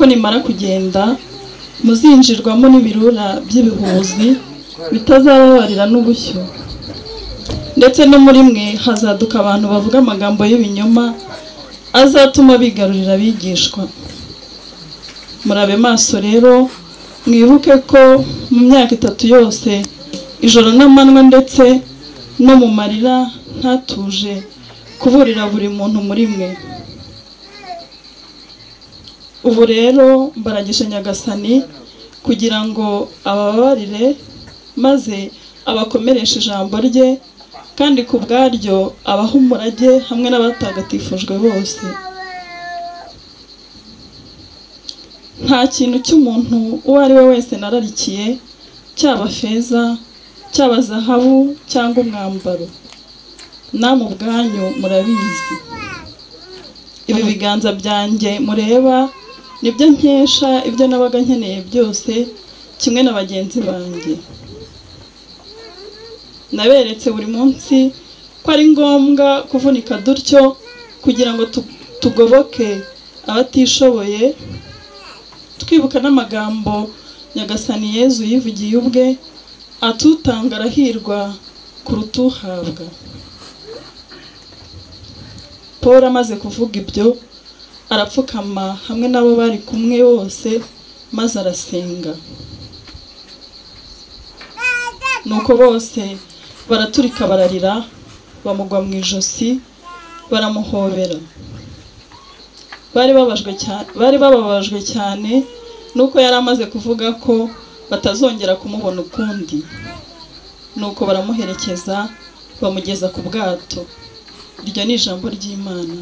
ko nimara kugenda muzinjirwamo n'ibirura by'ibihuzi bitazababarira n'ubushyo. Ndetse no muri mwe hazaduka abantu bavuga amagambo y'ibinyoma azatuma bigarurira abigishwa. Murabe maso rero, mwibuke ko mu myaka 3 yose ijoro n'amanywa ndetse no mu marira ntatuje kuburira buri muntu muri mwe. Ubu rero mbaragisha Nyagasani kugira ngo abababarire maze abakomereshe ijambo rye, kandi ku bwaryo abaha umurage hamwe n'abatagatifujwe bose. Nta kintu cy'umuntu uwo ari we wese nararikiye, cyaba feza, cyaba zahabu cyangwa umwambaro. Namwe ubwanyu murabizi. Ibi biganza byanjye mureba nibyo nkesha ibyo nabaga nkeneye byose kimwe na bagenzi banjye. Naberetse buri munsi ko ari ngombwa kuvunika dutyo kugira ngo tugoboke abatishoboye, twibuka n'amagambo Nyagasani Yezu yivugiye ubwe, atutanga arahirwa kuruta uhabwa. Paul amaze kuvuga ibyo arapfukama hamwe n'abo bari kumwe bose maze arasenga. Nuko bose baraturika bararira, bamugwa mu ijosi, baramuhobera. Bari bababajwe cyane nuko yari amaze kuvuga ko batazongera kumubona ukundi. Nuko baramuherekeza bamugeza ku bwato. Iryo ni ijambo ry'Imana.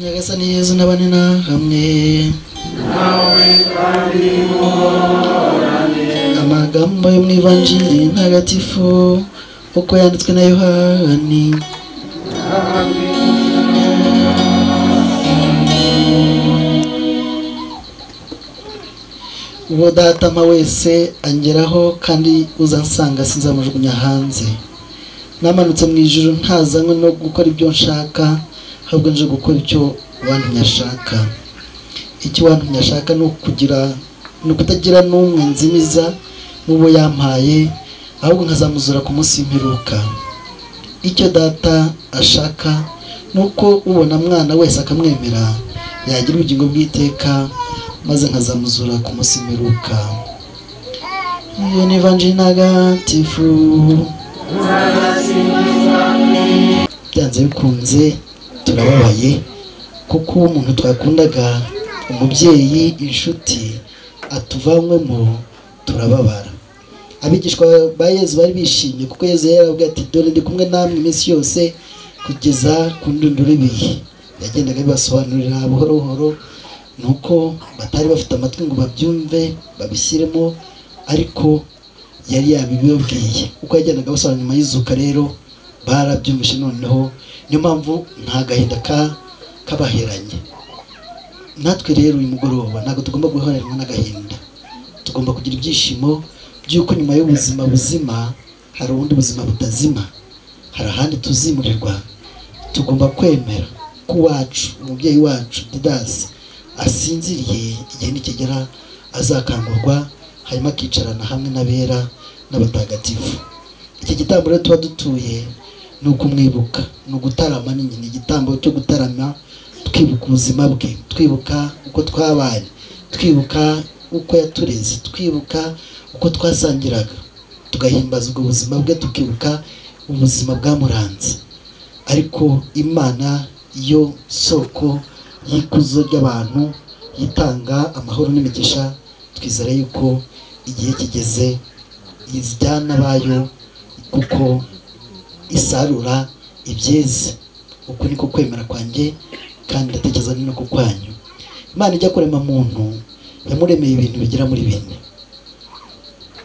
Nyagasani Yezu n'abane na hamwe. Amagambo yo mu Ivanjili ntagatifu uko yanditswe na Yohani. Uwo Data ampa wese angeraho, kandi uzansanga sinzamujugunya hanze. Namanutse mu ijuru ntazanywe no gukora ibyo nshaka, ahubwo nje gukora icyo uwantumye ashaka. Icyo uwantumye ashaka ni ukugira ni ukutagira n'umwe nzimiza mu bo yampaye, ahubwo nkazamuzura ku munsi w'imperuka. Icyo Data ashaka ni uko ubona mwana wese akamwemera yagira ubugingo bw'iteka, maze nkazamuzura ku munsi w'imperuka. Iyo ni Ivanjili ntagatifu. Byanze bikunze turababaye kuko umuntu twakundaga, umubyeyi, inshuti, atuvanywemo, turababara. Abigishwa ba Yezu bari bishimye kuko Yezu yarababwiye ati dore ndi kumwe namwe iminsi yose kugeza ku ndunduro y'ibihe. Yagendaga abibasobanurira buhoro buhoro, nuko batari bafite amatwi ngo babyumve babishyiremo, ariko yari yabibabwiye. Uko yagendaga abasobanurira nyuma y'izuka rero barabyumvishe. Noneho niyo mpamvu nta gahinda kabaheranye. Natwe rero uyu mugoroba ntabwo tugomba guheranwa n'agahinda, tugomba kugira ibyishimo by'uko nyuma y'ubuzima buzima hari ubundi buzima butazima, hari ahandi tuzimurirwa. Tugomba kwemera ko uwacu, umubyeyi wacu Didasi asinziriye, igihe nikigera azakangurwa, hanyuma akicarana hamwe n'abera n'abatagatifu. Iki gitambo rero tuba dutuye ni ukumwibuka, ni ugutarama, ni igitambo cyo gutarama twibuka ubuzima bwe, twibuka uko twabaye, twibuka uko yatureze, twibuka uko twasangiraga, tugahimbaza ubwo buzima bwe, tukibuka ubuzima bwamuranze. Ariko Imana yo soko y'ikuzo ry'abantu, yitanga amahoro n'imigisha, twizera yuko igihe kigeze izijyana bayo, kuko isarura ibyeze. Uko niko kwemera kwanjye, kandi ndatekereza ni no ku kwanyu. Imana ijya kurema muntu yamuremeye ibintu bigera muri bine.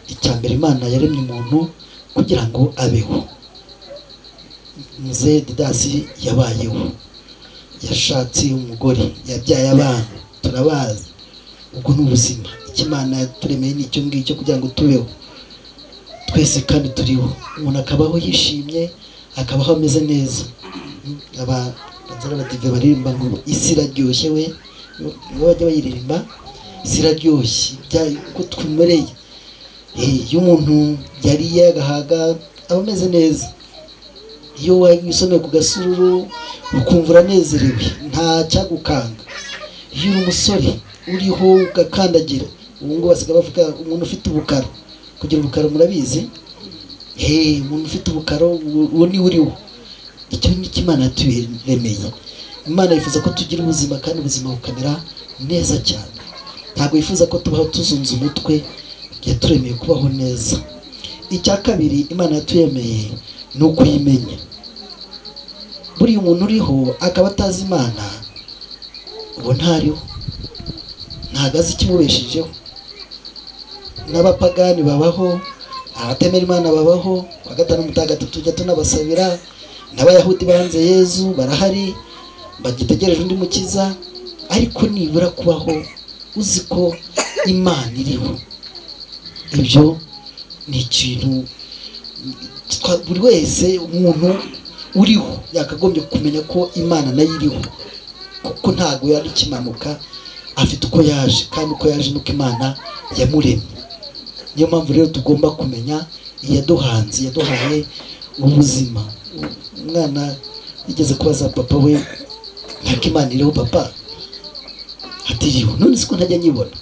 Icya mbere, Imana yaremye umuntu kugira ngo abeho. Muzehe Didasi yabayeho, yashatse umugore, yabyaye abana, turabazi. Ubwo ni ubuzima. Icyo Imana yaturemeye ni icyo ngicyo, kugira ngo tubeho twese kandi turiho. Umuntu akabaho yishimye, akabaho ameze neza. Abadive baririmba ngo isi iraryoshye, we nibo bajya bayiririmba, isi iraryoshye uko twumereye. Iyo umuntu yariye agahaga aba ameze neza. Iyo wisomeye ku gasururu ukumva uranezerewe, nta cyagukanga. Iyo uri umusore uriho ugakandagira, ubu ngubu basigaye bavuga umuntu ufite ubukaro. Kugira ubukaro murabizi, umuntu ufite ubukaro uwo niwe uriho. Icyo ni cyo Imana yaturemeye. Imana yifuza ko tugira ubuzima, kandi ubuzima bukamera neza cyane. Ntabwo yifuza ko tubaho tuzunze umutwe, yaturemeye kubaho neza. Icya kabiri Imana yaturemeye ni ukuyimenya. Buriya umuntu uriho akaba atazi Imana, ubu ntariho, ntabwo azi ikimubeshejeho. N'abapagani babaho, abatemera Imana babaho, kwa gatanu mutagatifu tujya tunabasabira, n'abayahudi banze Yezu barahari, bagitegereje undi mukiza. Ariko nibura kubaho uzi ko Imana iriho, ibyo ni ikintu buri wese umuntu uriho yakagombye kumenya ko Imana nayo iriho, kuko ntabwo yari ikimanuka, afite uko yaje, kandi uko yaje nuko Imana yamuremye. Niyo mpamvu rero tugomba kumenya iyaduhanze, iyaduhaye ubuzima. Umwana yigeze kubaza papa we, ntabwo Imana iriho papa? Ati iriho. None siko ntajya nyibona.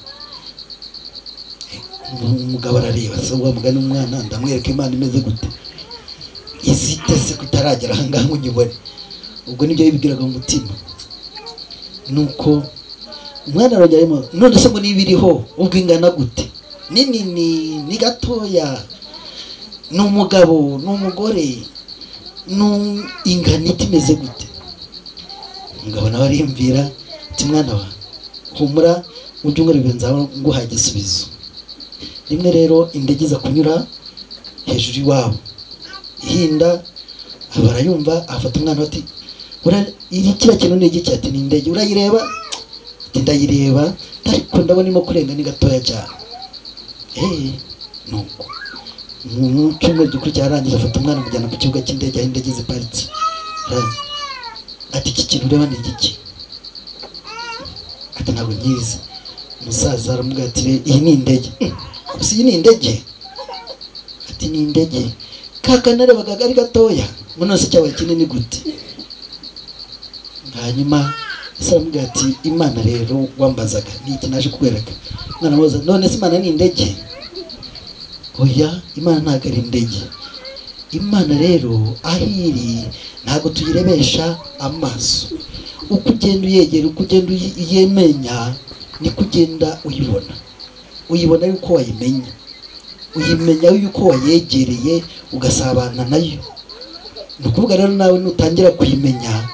Umugabo arareba, se wa mugani umwana ndamwereka Imana imeze gute, izitese kutaragera aha ngaha ngo nyibone. Ubwo nibyo yibwiraga mu mutima. Nuko umwana arongera arimo, none se ngo niba iriho ubwo ingana gute? Ni nini, ni gatoya, ni umugabo, ni umugore, ni ingana ite, imeze gute? Umugabo nawe ariyumvira ati mwana wa humura, mu byumweru bibiri nzaba nguhaye igisubizo. Rimwe rero indege iza kunyura hejuru iwabo, ihinda, barayumva, afata umwana ati iri kiriya kintu ni igiki? Ati ni indege. Urayireba? Ati ndayireba, ariko ndabona irimo kurenga, ni gatoya cyane. Nuko mu cyumweru gikurikira arangije afata umwana amujyana ku kibuga cy'indege aho indege ziparitse. Ati iki kintu ureba ni igiki? Ati ntabwo nkizi. Umusaza aramubwira ati iyi ni indege. Gusa iyi ni indege? Ati ni indege. Kaka narebaga ari gatoya, none se cyabaye kinini gute? Hanyuma se aramubwira ati Imana rero wambazaga ni iki naje kukwereka. Umwana amubaza, none se Imana ni indege? Oya, Imana ntabwo ari indege. Imana rero aho iri ntabwo tuyirebesha amaso. Uko ugenda uyegera, uko ugenda uyemenya, niko ugenda uyibona. Uyibona yuko wayimenya, uyimenya yuko wayegereye ugasabana nayo. Ni ukuvuga rero nawe nutangira kuyimenya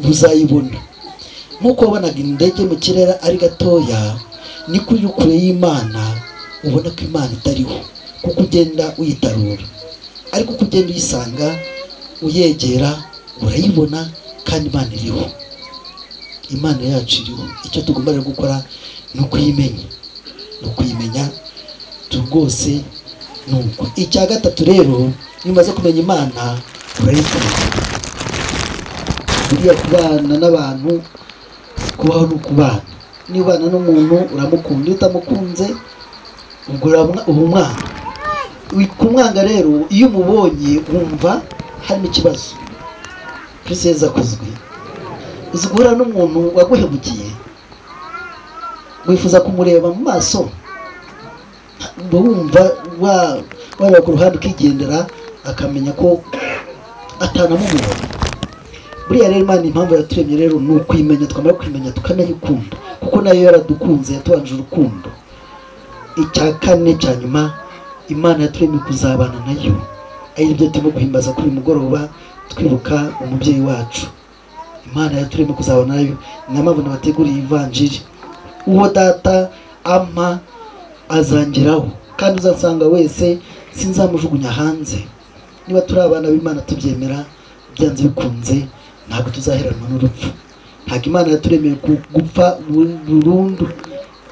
uzayibona. Nk'uko wabonaga indege mu kirere ari gatoya, niko uri kure y'Imana ubona ko Imana itariho, kuko ugenda uyitarura. Ariko uko ugenda uyisanga, uyegera, urayibona, kandi Imana iriho. Imana yacu iriho. Icyo tugomba rero gukora ni ukuyimenya, ni ukuyimenya rwose. Nuko icya gatatu rero, iyo umaze kumenya Imana urayikunda. Buriya kubana n'abantu, kubaho ni ukubana. Niba ubana n'umuntu uramukunda, iyo utamukunze ubwo uba umwanga. Kumwanga rero iyo umubonye wumva harimo ikibazo. Kristo Yezu akuzwe. Uzi guhura n'umuntu waguhemukiye, wifuza kumureba mu maso, uba wumva wareba ku ruhande ukigendera, akamenya ko atanamumubona. Buriya rero Imana impamvu yaturemye rero ni ukwimenya, twamara kwimenya tukanayikunda, kuko nayo yaradukunze, yatubanje urukundo. Icya kane cya nyuma, Imana yaturemye kuzabana nayo, ari byo turimo guhimbaza kuri uyu mugoroba twibuka umubyeyi wacu. Imana yaturemye kuzabana nayo, niyo mpamvu nabateguriye ivanjiri. Uwo data ampa azangeraho, kandi uzasanga wese sinzamujugunya hanze. Niba turi abana b'Imana tubyemera, byanze bikunze ntabwo tuzaheranwa n'urupfu. Ntabwo Imana yaturemeye gupfa burundu,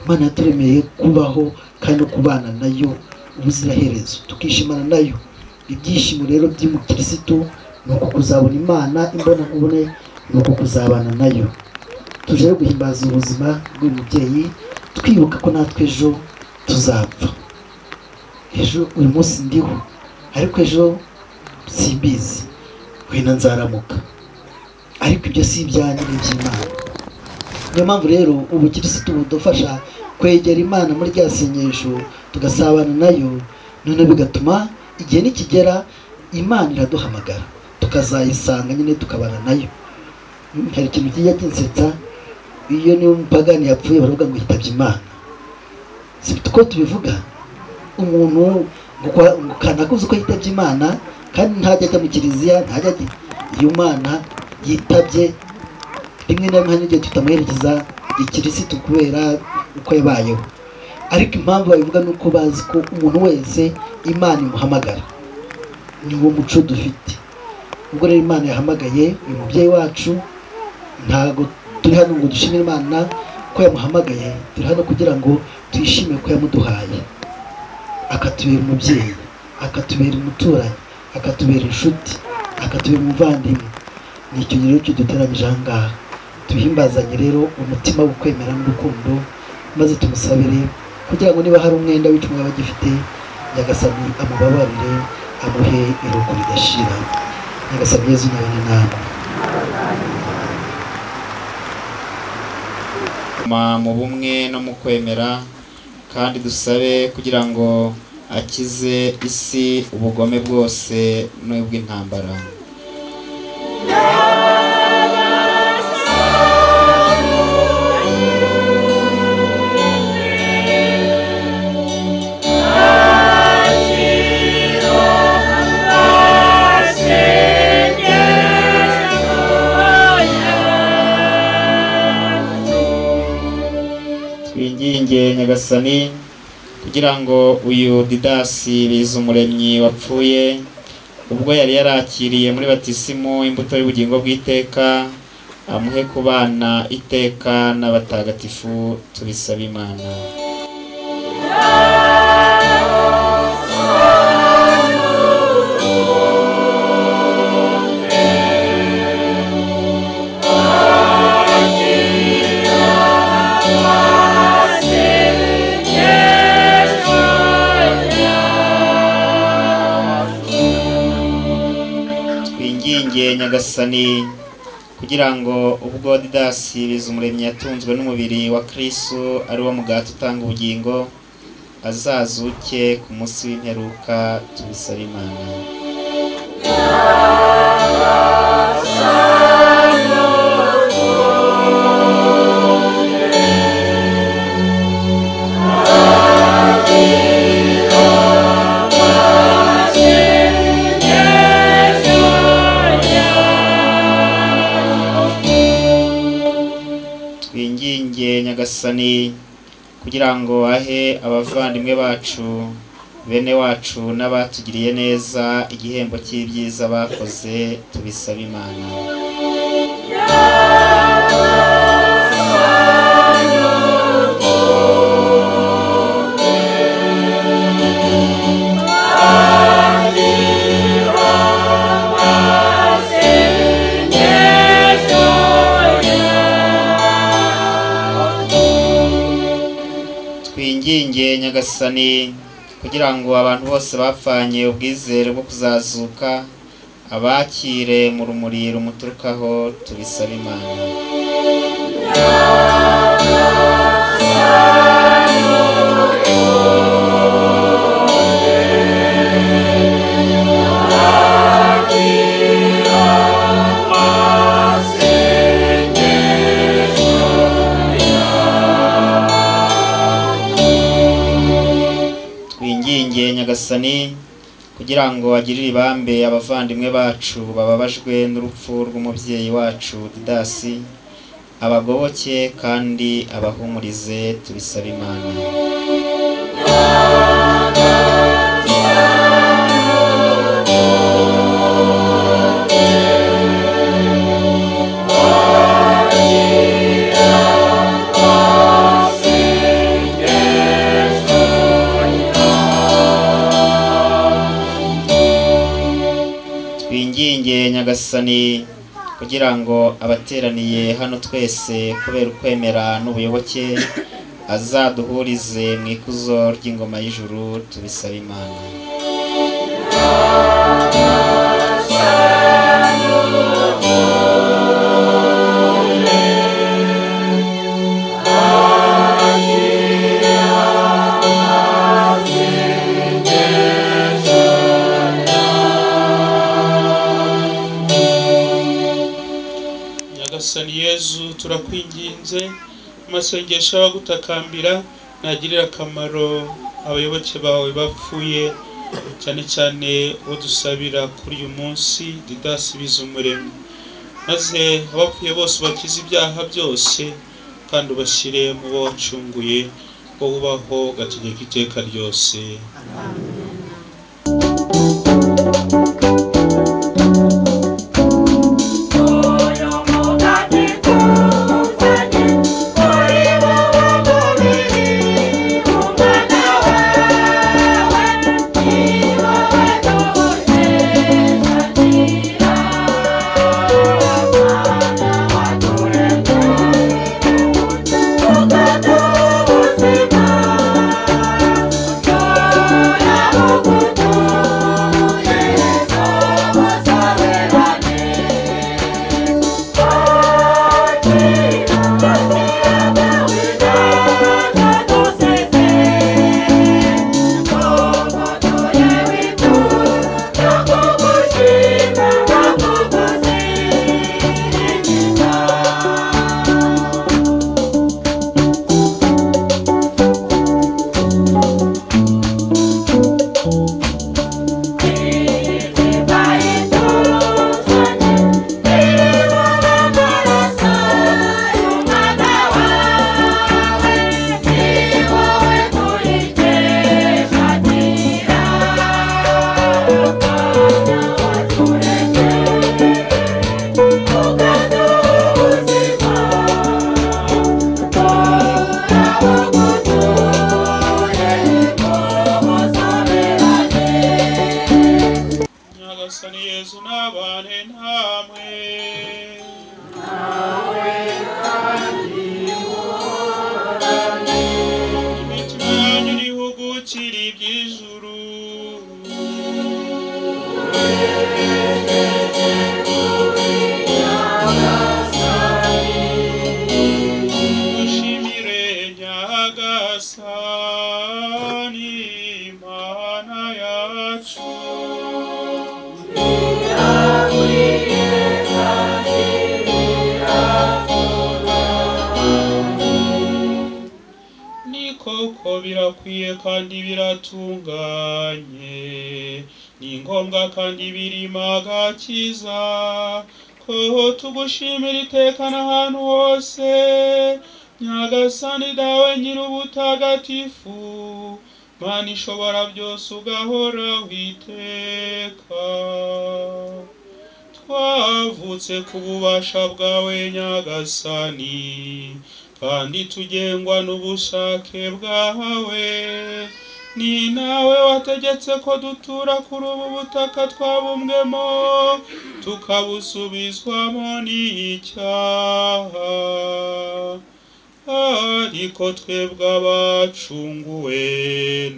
Imana yaturemeye kubaho kandi no kubana nayo ubuziraherezo, tukishimana nayo. Ibyishimo rero by'umukirisitu ni uko kuzabona Imana imbona nkubone, ni uko kuzabana nayo. Tuje guhimbaza ubuzima bw'uyu mubyeyi, twibuka ko natwe ejo tuzapfa. Ejo uyu munsi ndiho, ariko ejo simbizi, wenda nzaramuka, ariko ibyo si ibyanjye, ni iby'Imana. Niyo mpamvu rero ubukirisitu budufasha kwegera Imana muri rya sengesho, tugasabana nayo, none bigatuma igihe nikigera Imana iraduhamagara, tukazayisanga nyine tukabana nayo. Hari ikintu kijya kinsetsa, iyo ni umupagani yapfuye baravuga ngo yitabye Imana. Si ko tubivuga, umuntu ngo kanakuze uko yitabye Imana, kandi ntajya ajya mu kiliziya, ntajya ajya. Iyo Imana yitabye rimwe na rimwe n'igihe tutamuherekeza ikirisitu kubera uko yabayeho, ariko impamvu babivuga ni uko bazi ko umuntu wese Imana imuhamagara. Ni wo muco dufite. Ubwo rero Imana yahamagaye uyu mubyeyi wacu, ntabwo turi hano ngo dushimire Imana ko yamuhamagaye, turi hano kugira ngo twishime ko yamuduhaye, akatubera umubyeyi, akatubera umuturanyi, akatubera inshuti, akatubera umuvandimwe. Ni icyo rero kiduteranyije aha ngaha. Tuhimbazanye rero umutima wo kwemera n'urukundo, maze tumusabire kugira ngo niba hari umwenda w'icumwe aba agifite, Nyagasani amubabarire, amuhe iruhuko ridashira. Nyagasani Yezu nawe ni namwe. Mu bumwe no mu kwemera, kandi dusabe kugira ngo akize isi ubugome bwose n'ubw'intambara. Twinginge Nyagasani kugira ngo uyu Didasi Bizumuremyi wapfuye ubwo yari yarakiriye muri batisimu imbuto y'ubugingo bw'iteka, amuhe kubana iteka n'abatagatifu. Tubisaba Imana. Twinginge Nyagasani kugira ngo ubwo Didasi Bizumuremyi yatunzwe n'umubiri wa Kristo ari wo mugati utanga ubugingo, azazuke ku munsi w'imperuka. Tubisaba Imana. Twinginge Nyagasani kugira ngo ahe abavandimwe bacu, bene wacu n'abatugiriye neza igihembo cy'ibyiza bakoze. Tubisaba Imana. Twinginge Nyagasani kugira ngo abantu bose bapfanye ubwizere bwo kuzazuka abakire mu rumuri rumuturukaho. Tubisaba Imana. Nyagasani kugira ngo agirire ibambe abavandimwe bacu bababajwe n'urupfu rw'umubyeyi wacu Didasi, abagoboke kandi abahumurize, tubisaba Imana. Twinginge Nyagasani kugira ngo abateraniye hano twese kubera ukwemera n'ubuyoboke azaduhurize mu ikuzo ry'ingoma y'ijuru, tubisaba Imana. Nyagasani Yezu, turakwinginze amasengesho y'abagutakambira nagirira akamaro abayoboke bawe bapfuye, cyane cyane udusabira kuri uyu munsi Didasi Bizumuremyi, maze abapfuye bose ubakize ibyaha byose kandi ubashyire mu bo wacunguye, wowe ubaho ugategeka iteka ryose. Birakwiye kandi biratunganye, ni ngombwa kandi birimo agakiza ko tugushimira iteka n'ahantu hose, Nyagasani dawe nyir'ubutagatifu, Mana ishobora byose ugahora witeka. Twavutse ku bubasha bwawe Nyagasani, kandi tugengwa n'ubushake bwawe, ni nawe wategetse ko dutura kuri ubu butaka twabumbwemo, tukabusubizwamo n'icyaha. Ariko twebwe abacunguwe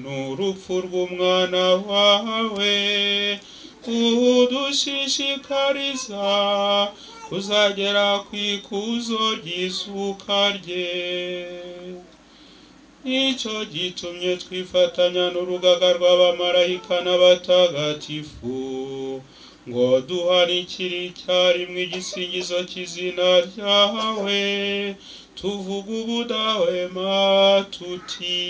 n'urupfu rw'umwana wawe, udushishikariza kuzagera ku ikuzo ry'izuka rye. Nicyo gitumye twifatanya n'urugaga rw'abamarayika n'abatagatifu, ngo duhanikire icyarimwe igisingizo cy'izina ryawe, tuvuga ubudahwema tuti: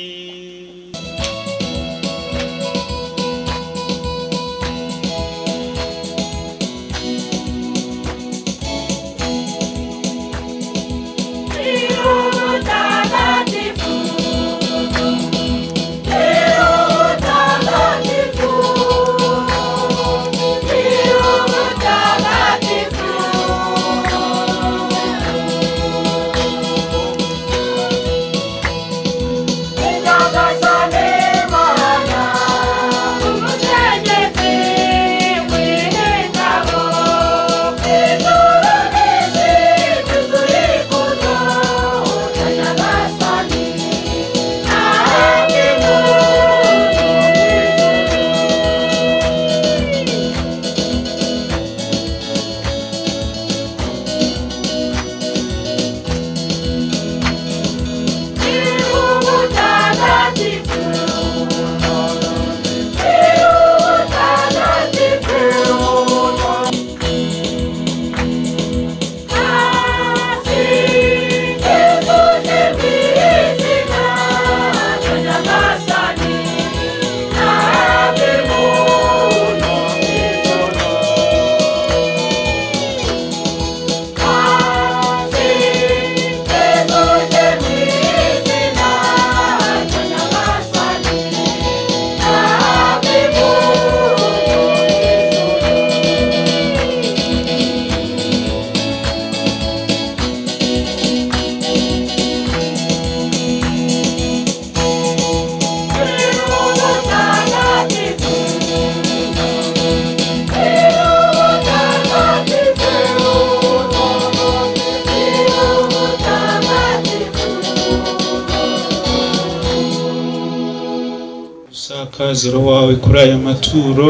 Kaze Roho wawe kuri aya maturo,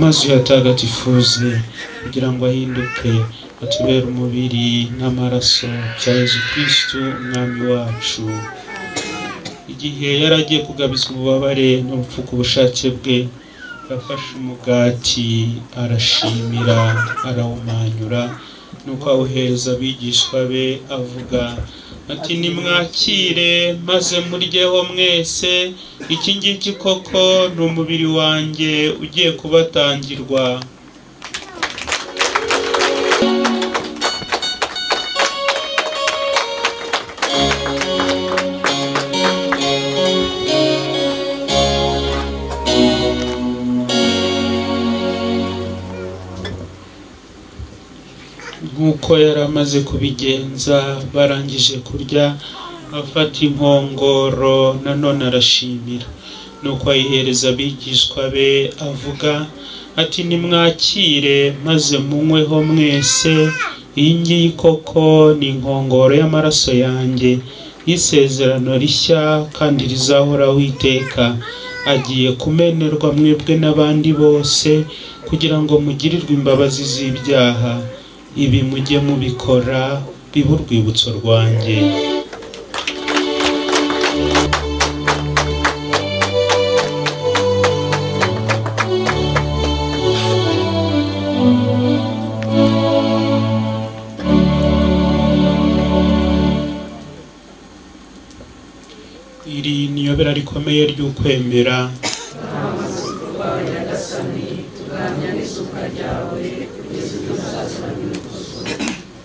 maze uyatagatifuze kugira ngo ahinduke atubere umubiri n'amaraso bya Yezu Kristu Umwami wacu. Igihe yari agiye kugabizwa ububabare n'urupfu ku bushake bwe, yafashe umugati arashimira, arawumanyura, nuko awuhereza abigishwa be avuga ati: nimwakire maze muryeho mwese, iki ngiki koko ni umubiri wanjye ugiye kubatangirwa. Nk'uko yari amaze kubigenza barangije kurya, afata inkongoro nanone arashimira, nuko ayihereza abigishwa be avuga ati: nimwakire maze munyweho mwese, iyi ngiyi koko ni inkongoro y'amaraso yanjye y'isezerano rishya kandi rizahoraho iteka, agiye kumenerwa mwebwe n'abandi bose kugira ngo mugirirwe imbabazi z'ibyaha. Ibi mujye mubikora bibe urwibutso rwanjye. Iri ni iyobera rikomeye ry'ukwemera.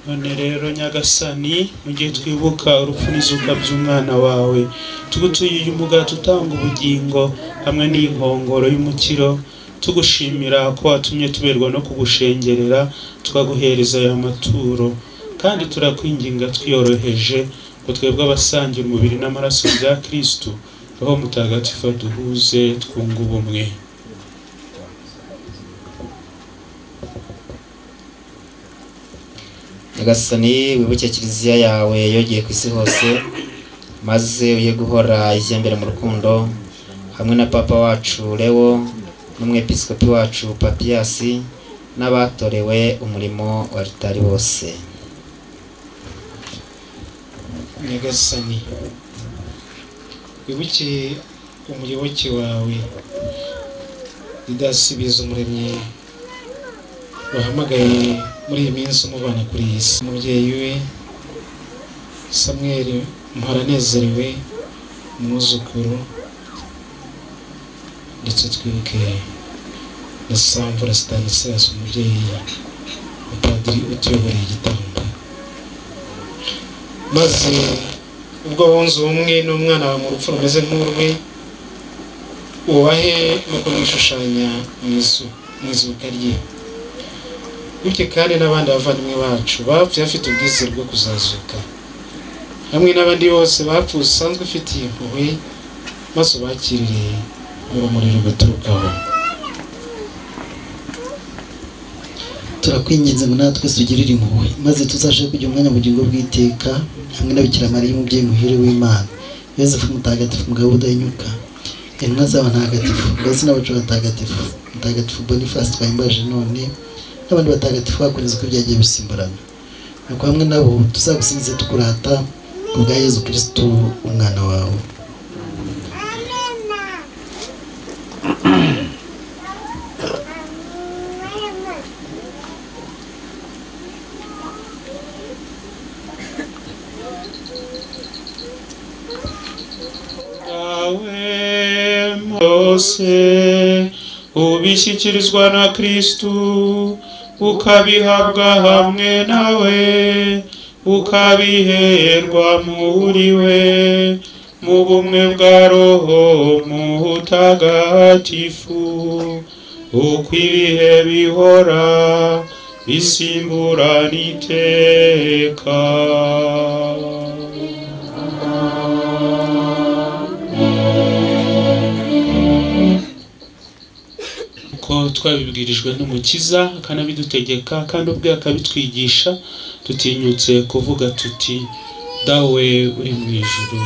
None rero Nyagasani, mu gihe twibuka urupfu n'izuka by'umwana wawe, tugutuye uyu mugati utanga ubugingo hamwe n'inkongoro y'umukiro, tugushimira ko watumye tuberwa no kugushengerera tukaguhereza aya maturo. Kandi turakwinginga twiyoroheje ngo twebwe abasangira umubiri n'amaraso bya Kristu, Roho Mutagatifu aduhuze twunge ubumwe. Nyagasani, wibuke Kiliziya yawe yogeye ku isi hose, maze uye guhora ijya mbere mu rukundo, hamwe na Papa wacu Leo n'umwepiskopi wacu Papiyasi n'abatorewe umurimo wa alitari bose. Nyagasani, wibuke umuyoboke wawe Didasi Bizumuremyi wahamagaye muri iyi minsi umubana kuri iyi si, umubyeyi we Samuel Mparanezerewe, umwuzukuru, ndetse twibuke na Samvura Stanislas, umubyeyi wa padiri utuyoboreye igitambo. Maze ubwo bunze ubumwe n'umwana wawe mu rupfu rumeze nk'urwe, ubahe no kumwishushanya mu izuka rye. Bityo kandi n'abandi bavandimwe bacu bapfuye bafite ubwizere bwo kuzazuka, hamwe n'abandi bose bapfuye usanzwe ufitiye impuhwe, maze ubakirire mu rumuri ruguturukaho. Turakwinginze ngo natwe tugirire impuhwe, maze tuzashe kugira umwanya mu bugingo bw'iteka hamwe na Bikira Mariya umubyeyi muhire w'Imana, Yozefu mutagatifu mugabo udahinyuka, intumwa z'abatagatifu, ndetse n'abacu batagatifu, Mutagatifu Boniface twahimbaje none, n'abandi batagatifu bakunze uko byagiye bisimburana. Nuko hamwe nabo tuzagusingize tukurata ku bwa Yezu Kristu umwana wawe. Ubishyikirizwa na Kristu, ukabihabwa hamwe nawe, ukabiherwa muri we, mu bumwe bwa Roho Mutagatifu, uko ibihe bihora bisimburana iteka. Ko twabibwirijwe n'Umukiza akanabidutegeka kandi ubwe akabitwigisha, tutinyutse kuvuga tuti: Dawe uri mu ijuru,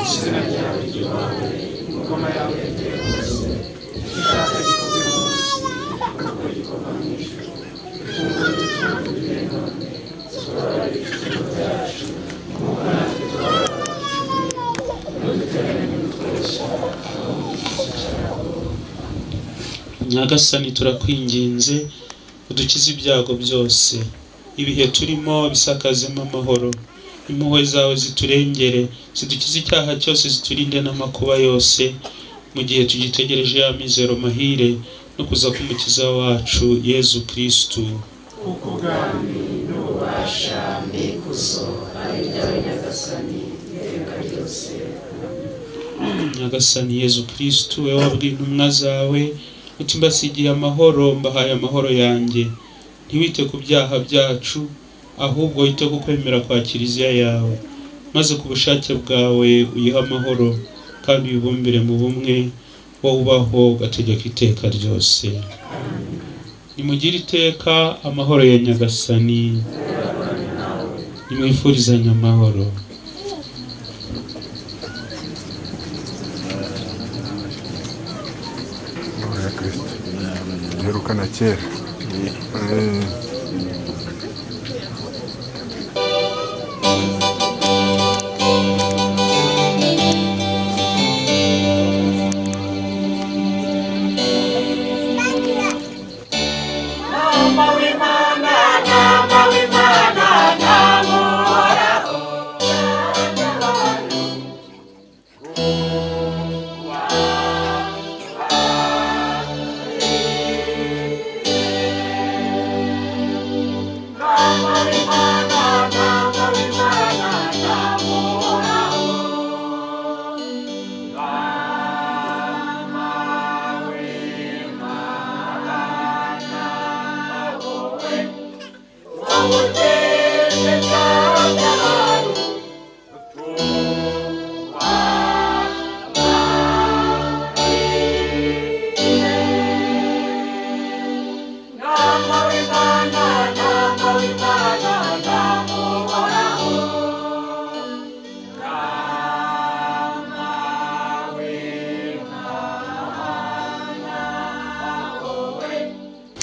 izina ryawe ryubahwe, ingoma yawe yegere hose, Nyagasani turakwinginze udukize ibyago byose, ibihe turimo bisakazemo amahoro, impuhwe zawe ziturengere, zidukize icyaha cyose, ziturinde n'amakuba yose, mu gihe tugitegereje ya mizero mahire no kuza k'Umukiza wacu Yezu Kristu. Kuko ubwami n'ububasha n'ikuzo ari ibyawe Nyagasani iteka ryose. Nyagasani Yezu Kristu, wowe wabwiye intumwa zawe uti mbasigiye amahoro, mbahaye amahoro yanjye, ntiwite ku byaha byacu, ahubwo wite ku kwemera kwa Kiliziya yawe, maze ku bushake bwawe uyihe amahoro kandi uyibumbire mu bumwe, wowe ubaho ugategeka iteka ryose. Nimugire iteka amahoro ya Nyagasani, nimwifurizanye amahoro. Duherukana kera.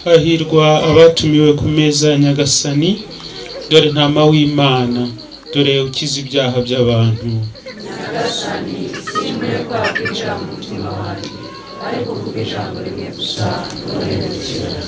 Hahirwa abatumiwe ku meza ya Nyagasani, dore ntama w'Imana, dore ukiza ibyaha by'abantu. Nyagasani, sinkwiye kwinjira mu mutima wanjye, ariko uvuge ijambo rimwe gusa urerekera.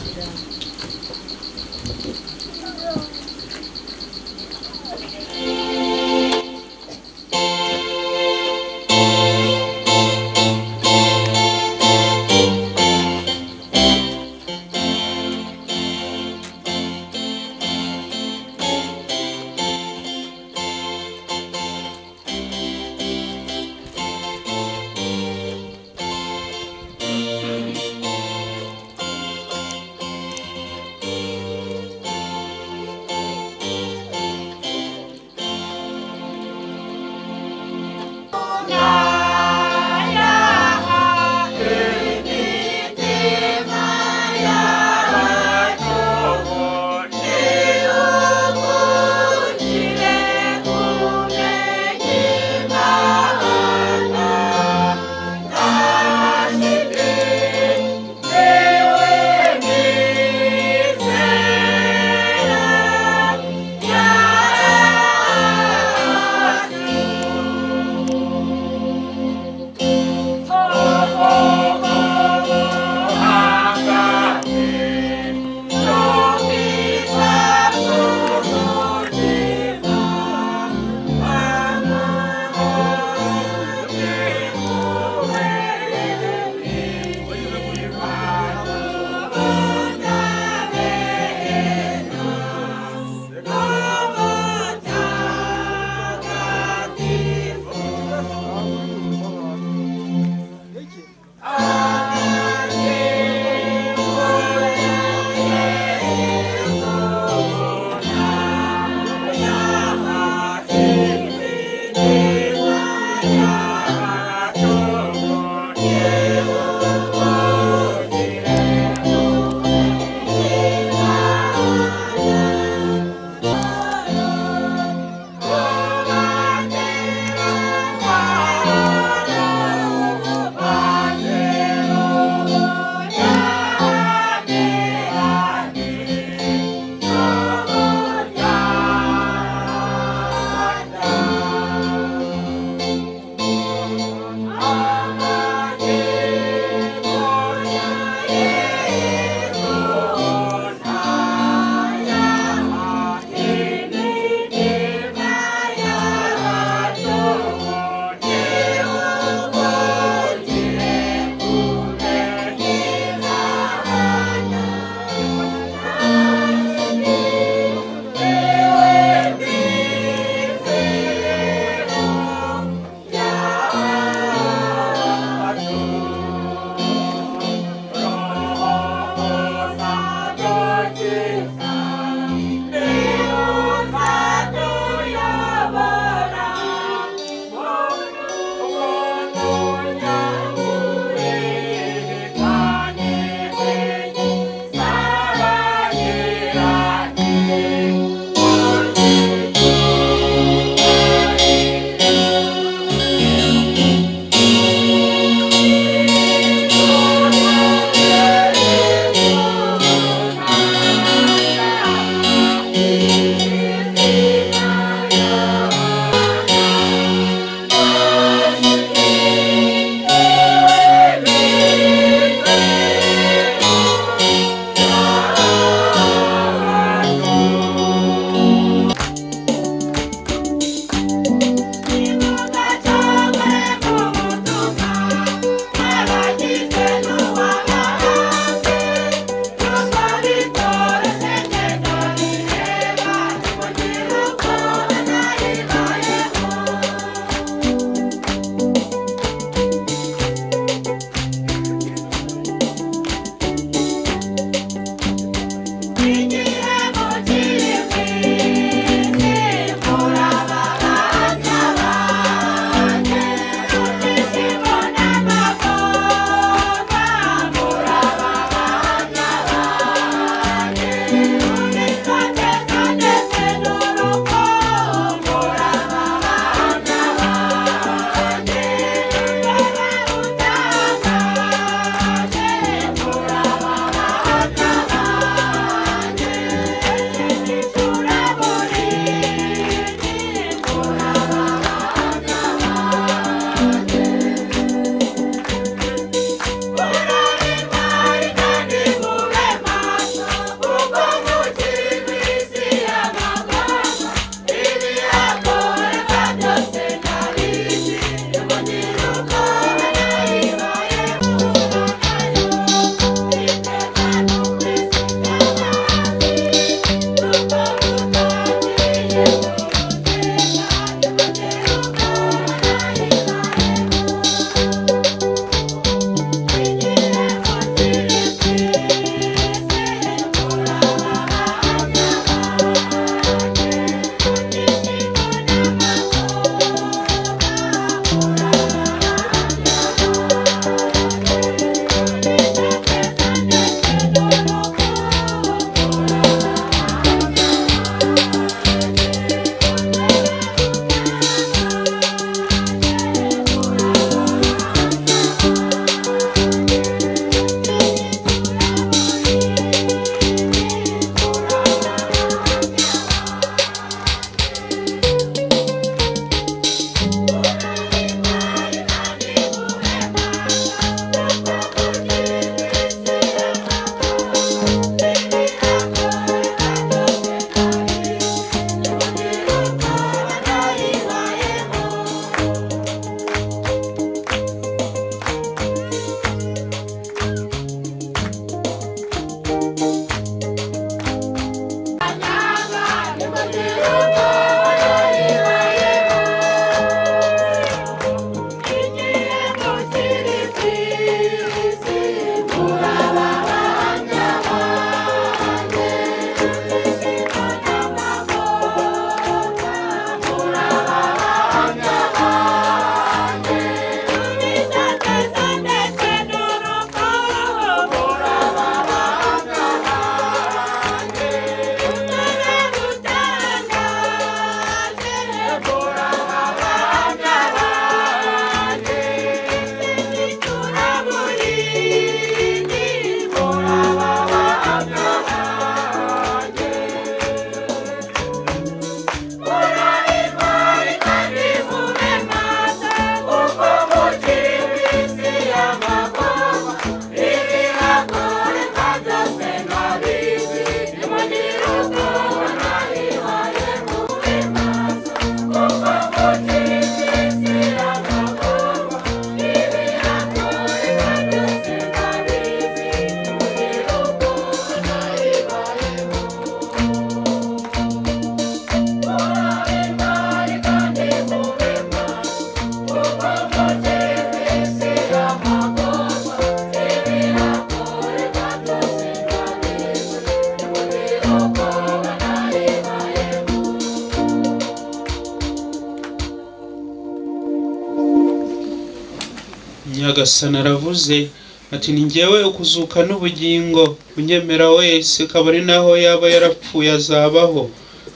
Nyagasani aravuze ati ni njyewe ukuzuka n'ubugingo, unyemera wese kabone naho yaba yarapfuye azabaho,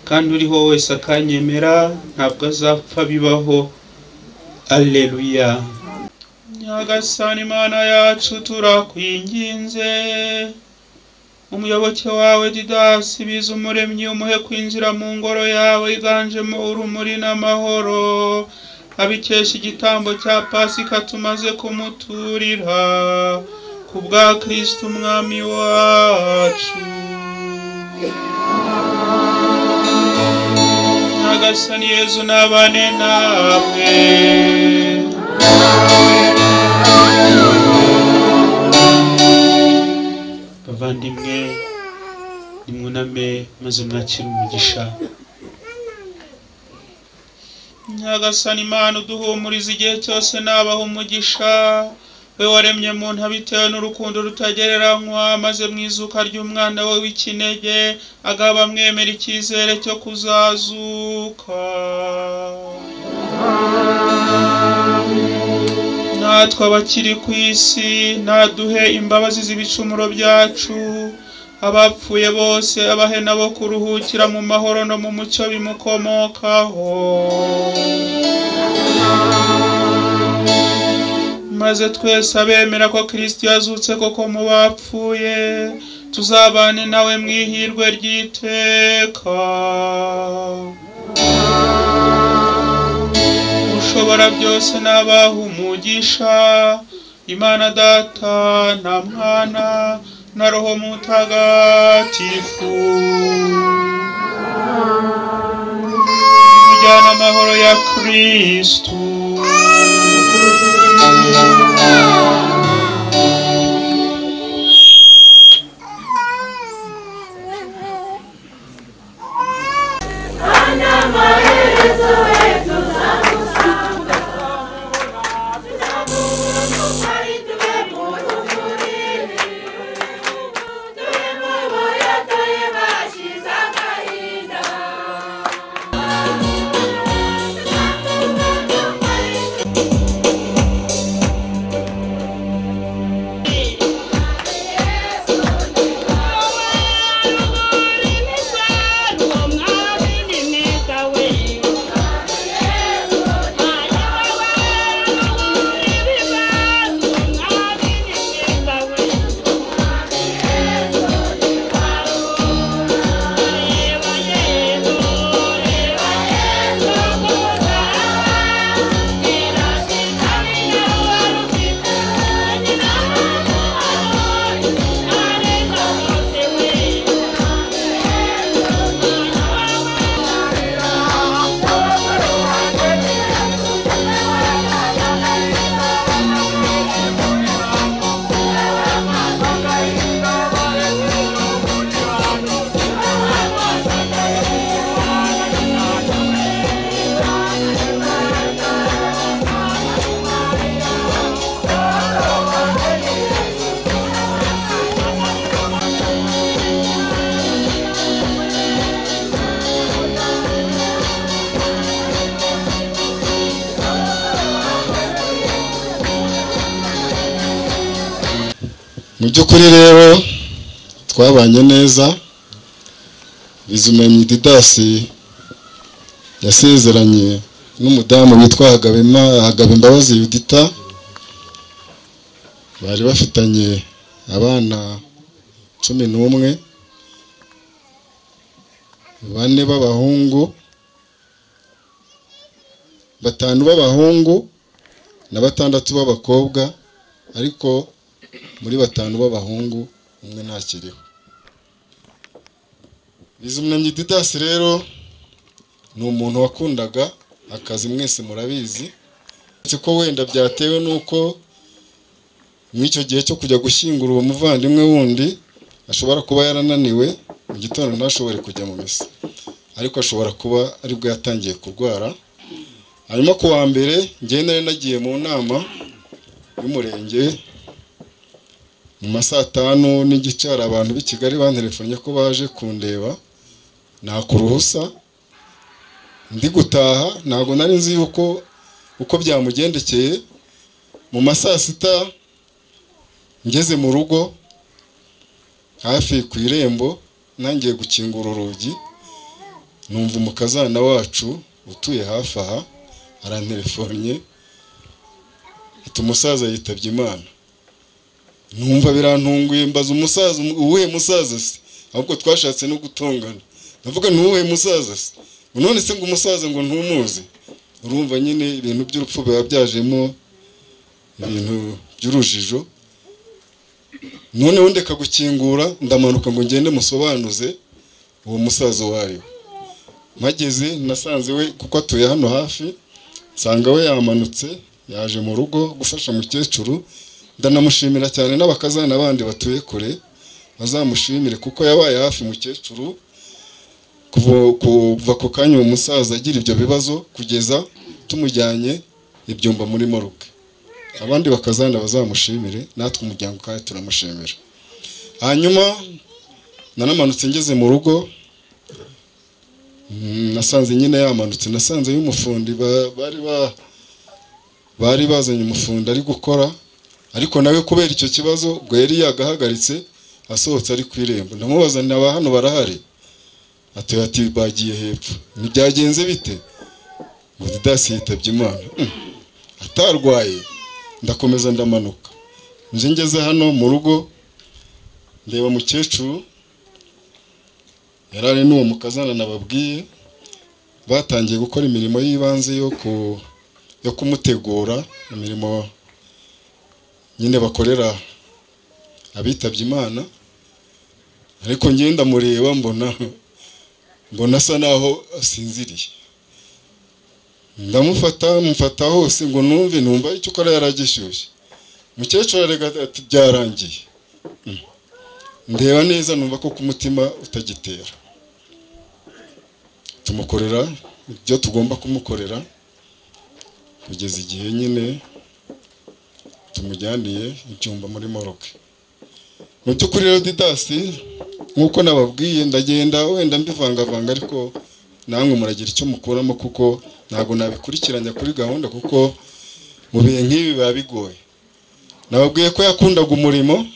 kandi uriho wese akanyemera ntabwo azapfa bibaho. Alleluya. Nyagasani Imana yacu turakwinginze, umuyoboke wawe Didasi Bizumuremyi umuhe kwinjira mu ngoro yawe iganjemo urumuri n'amahoro, abikesha igitambo cya Pasika tumaze kumuturira ku bwa Kristo Umwami wacu. Nyagasani Yezu nabane namwe. Bavandimwe, nimwuname maze mwakire umugisha. Nyagasani Imana uduhumuriza igihe cyose nabaho umugisha, we waremye muntu abitewe n'urukundo rutagereranywa, maze mu izuka ry'umwana we w'ikinege agaba amwemera icyizere cyo kuzazuka. Natwe abakiri ku isi naduhe imbabazi z'ibicumuro byacu, abapfuye bose abahe nabo kuruhukira mu mahoro no mu mucyo bimukomokaho, maze twese abemera ko Kristo yazutse koko mu bapfuye tuzabane nawe mu ihirwe ry'iteka. Ushobora byose n'abaha umugisha, Imana Data na Mwana na Roho Mutagatifu. Mujyana amahoro ya Kristo. Mu by'ukuri rero twabanye neza. Bizumuremyi Didasi yasezeranye n'umudamu witwa Hagabimbabazi Yudita, bari bafitanye abana 11, 4 b'abahungu, 5 b'abahungu na 6 b'abakobwa, ariko muri 5 b'abahungu umwe ntakiriho. Bizumuremyi Didasi rero ni umuntu wakundaga akazi, mwese murabizi, ko wenda byatewe nuko mw'icyo gihe cyo kujya gushyingura uwo muvandimwe wundi ashobora kuba yarananiwe mu gitondo ntashobore kujya mu misa, ariko ashobora kuba aribwo yatangiye kurwara. Hanyuma ku wa mbere njye nari nagiye mu nama y'umurenge mu ma 5:15, hari abantu b'i Kigali bantelefonnye ko baje kundeba, nakuruhusa ndi gutaha, ntago nari nzi yuko uko byamugendekeye. Mu ma saa sita ngeze mu rugo hafi ku irembo, nangiye gukingura urugi, numva umukazana wacu utuye hafi aha arantelefonnye ati umusaza yitabye Imana. Numva birantunguye, mbaza umusaza, uwuhe musaza se? Ahubwo twashatse no gutongana, ndavuga ntuwuhe musaza se? None se ngo umusaza ngo ntumuzi? Urumva nyine ibintu by'urupfu biba byajemo ibintu by'urujijo. Noneho ndeka gukingura, ndamanuka ngo ngende musobanuze uwo musaza wayo. Mageze nasanze we, kuko atuye hano hafi, nsanga we yamanutse yaje mu rugo gufasha mukecuru. Ndanamushimira cyane, n'abakazana bandi batuye kure bazamushimire kuko yabaye hafi mukecuru kuva ku kanya uwo musaza agira ibyo bibazo kugeza tumujyanye ibyumba muri morgue. Abandi bakazana bazamushimire, natwe umuryango kandi turamushimira. Hanyuma nanamanutse ngeze mu rugo, nasanze nyine yamanutse, nasanze y'umufundi bari bazanye umufundi ari gukora, ariko nawe kubera icyo kibazo ubwo yari yagahagaritse asohotse ari ku irembo. Ndamubaza naba hano barahari? Ati bagiye hepfo. Ntibyagenze bite? Ngo Didasi yitabye Imana. Atarwaye. Ndakomeza ndamanuka, nje ngeze hano mu rugo ndeba mukecuru yarari n'uwo mukazana nababwiye, batangiye gukora imirimo y'ibanze yo kumutegura, imirimo nyine bakorera abitabye Imana. Ariko ngenda mureba mbona asa naho asinziriye. Ndamufata mufata hose ngo numve, numva icyo ukora yaragishyushye. Mukecuru arega ati byarangiye. Ndeba neza numva ko ku mutima utagitera. Tumukorera ibyo tugomba kumukorera kugeza igihe nyine tumujyaniye ibyumba muri morgue. Mu by'ukuri rero Didasi nk'uko nababwiye, ndagenda wenda mbivangavanga, ariko namwe muragira icyo mukuramo kuko ntabwo nabikurikiranya kuri gahunda, kuko mu bihe nk'ibi biba bigoye. Nababwiye ko yakundaga umurimo,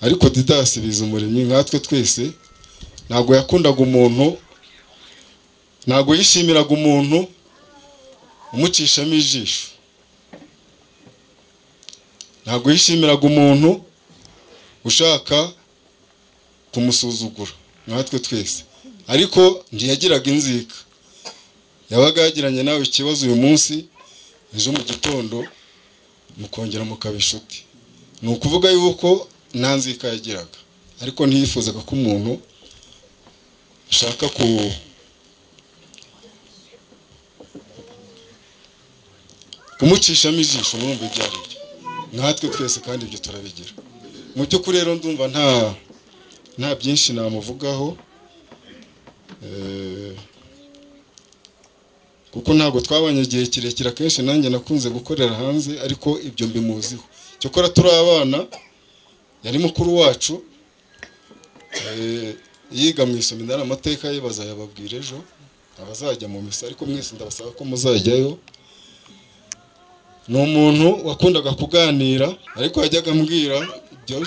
ariko Didasi Bizumuremyi nkatwe twese ntabwo yakundaga umuntu, ntabwo yishimiraga umuntu umucishamo ijisho, ntabwo yishimiraga umuntu ushaka kumusuzugura nkatwe twese. Ariko ntiyagiraga inzika, yabaga yagiranye nawe ikibazo uyu munsi, ejo mu gitondo mukongera mukaba inshuti. Ni ukuvuga yuko nta nzika yagiraga, ariko ntiyifuzaga ko umuntu ashaka kumucishamo ijisho. Murumva ibyo ari byo nkatwe twese, kandi ibyo turabigira. Mu by'ukuri rero ndumva nta byinshi namuvugaho, kuko ntabwo twabanye igihe kirekire. Akenshi nanjye nakunze gukorera hanze, ariko ibyo mbimuziho. Cyokora turi abana, yari mukuru wacu, yiga mu iseminari, amateka ye bazayababwira ejo abazajya mu misa, ariko mwese ndabasaba ko muzajyayo. Ni umuntu wakundaga kuganira, ariko yajyaga ambwira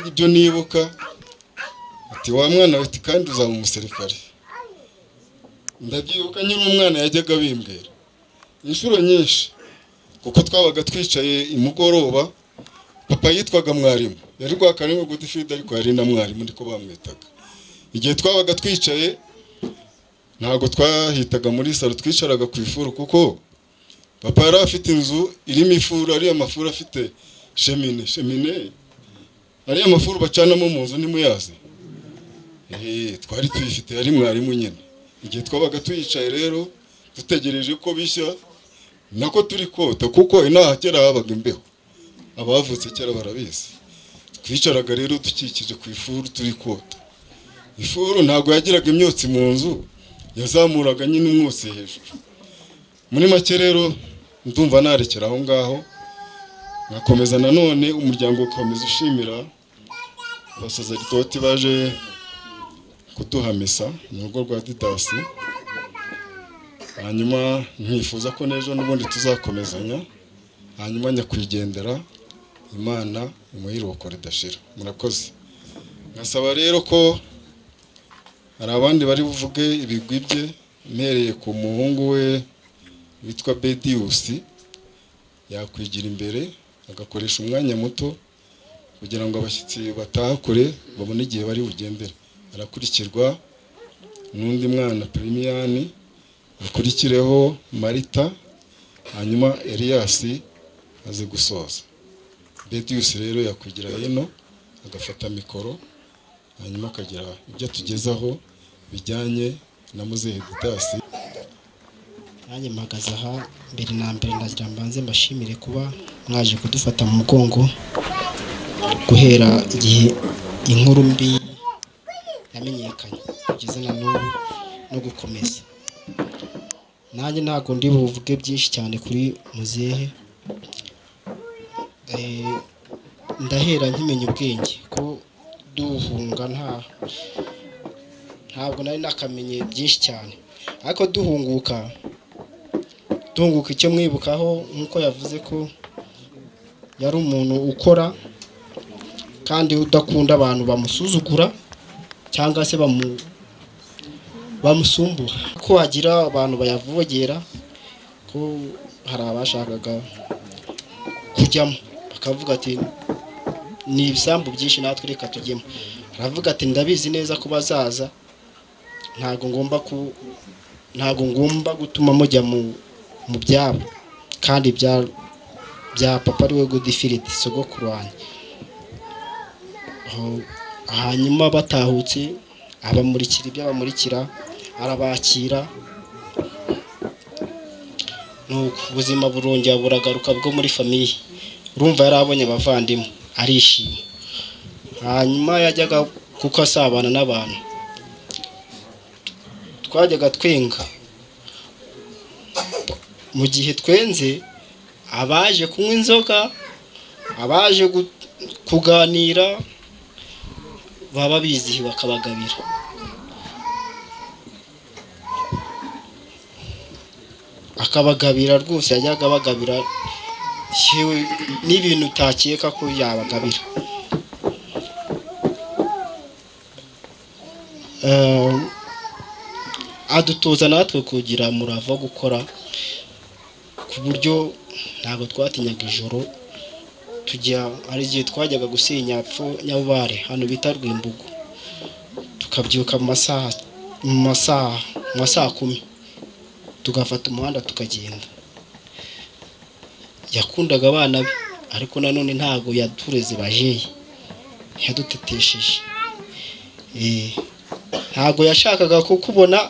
ibyo nibuka, ati wa mwana we, kandi uzaba umusirikare. Ndabyibuka nyiri umwana yajyaga bimbwira inshuro nyinshi, kuko twabaga twicaye imugoroba. Papa yitwaga mwarimu, yari Rwakarimo Godifrida, ariko yari na mwarimu ndiko bamwitaga. Igihe twabaga twicaye ntabwo twahitaga muri salo, twicaraga ku ifuru, kuko papa yari afite inzu irimo ifuru, ariya mafuru afite shemine, ariya mafuru bacanamo mu nzu ntimuyazi. Twari tuyifite, yari mwarimu nyine. Igihe twabaga tuyicaye rero dutegereje ko bishya, nako turi kota, kuko inaha kera habaga imbeho, abavutse kera barabizi. Twicaraga rero dukikije ku ifuru turi kota. Ifuru ntabwo yagiraga imyotsi mu nzu, yazamuraga nyine umwotsi hejuru. Muri make rero ndumva narekera aho ngaho, nkakomeza nanone umuryango ukomeza ushimira abasaseridoti baje kuduha misa mu rugo rwa Didasi. Hanyuma nkifuza ko n'ejo n'ubundi tuzakomezanya, hanyuma nyakwigendera Imana imuhe iruhuko ridashira. Murakoze. Nkasaba rero ko hari abandi bari buvuge ibigwi bye, mpereye ku muhungu we witwa Bedius, yakwigira imbere agakoresha umwanya muto kugira ngo abashyitsi bataha kure babone igihe bari bugendere. Arakurikirwa n'undi mwana Premiani, akurikireho Marita, hanyuma Elias aze gusoza. Bedius rero yakwigira hino agafata mikoro, hanyuma akagira ibyo atugezaho bijyanye na muzehe Didasi. Nanjye mpagaze aha mbere na mbere ndagira mbanze mbashimire kuba mwaje kudufata mu mugongo guhera igihe inkuru mbi yamenyekanye kugeza na n'ubu no gukomeza. Nanjye ntabwo ndi buvuge byinshi cyane kuri muzehe. Ndahera nkimenya ubwenge ko duhunga ntabwo nari nakamenye byinshi cyane, ariko duhunguka icyo mwibukaho nkuko yavuze ko yari umuntu ukora kandi udakunda abantu bamusuzugura cyangwa se bamusumbura, ko hagira abantu bayavogera, ko hari abashakaga kujyamo bakavuga ati ni ibisambu byinshi natwe reka tujyemo. Aravuga ati ndabizi neza ko bazaza, ntago ngomba gutuma mujya mu byabo kandi bya papa ari we Godifiridi sogokuru wanjye. Hanyuma batahutse abamurikira ibyo abamurikira, arabakira, nuko ubuzima burongera buragaruka bwo muri famiye. Urumva yarabonye abavandimwe arishima. Hanyuma yajyaga kuko asabana n'abantu, twajyaga twenga. Mu gihe twenze abaje kunywa inzoga, abaje kuganira baba bizihiwe akabagabira. Akabagabira rwose, yajyaga abagabira n'ibintu utakeka ko yabagabira. Adutoza natwe kugira umurava wo gukora, ku buryo ntabwo twatinyaga ijoro. Tujya hari igihe twajyaga gusenya pfo Nyabubare hano bita Rwimbugu, tukabyuka mu masaha 10 tugafata umuhanda tukagenda. Yakundaga abana be, ariko nanone ntago yatureze bajeye, yadutetesheje. Ntago yashakaga kukubona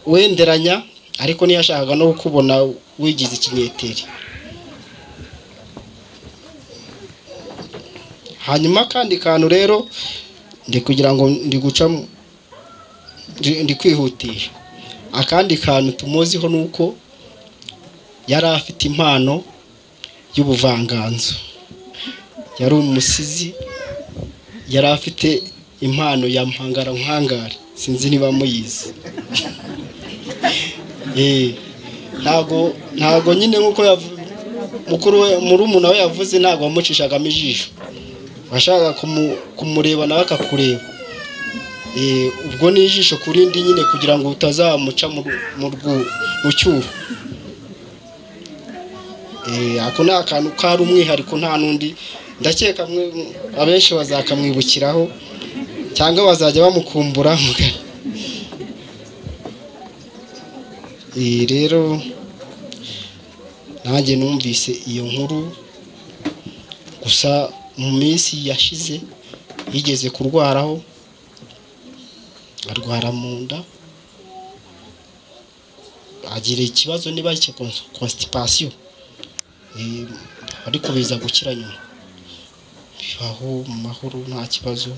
wenderanya, ariko ntiyashakaga no kukubona wigize ikinyeteri. Hanyuma kandi kantu rero ndi kugira ngo ndi guca ndi kwihutisha, akandi kantu tumuziho nuko yari afite impano y'ubuvanganzo, yari umusizi, yari afite impano ya mpangara nkangare, sinzi niba muyizi. Ntago nyine nkuko mukuru we murumuna we yavuze, ntago wamucishagamo ijisho, washaka kumureba nawe akakureba. Ubwo ni ijisho kurindi nyine kugira ngo utazamuca mu cyuho. Ako ni akantu kari umwihariko, nta nundi ndakeka abenshi bazakamwibukiraho cyangwa bazajya bamukumbura. Rero nanjye numvise iyo nkuru, gusa mu minsi yashize yigeze kurwaraho, arwara mu nda, agira ikibazo niba ari constipation, ariko biza gukira nyuma, bibaho mu mahoro nta kibazo.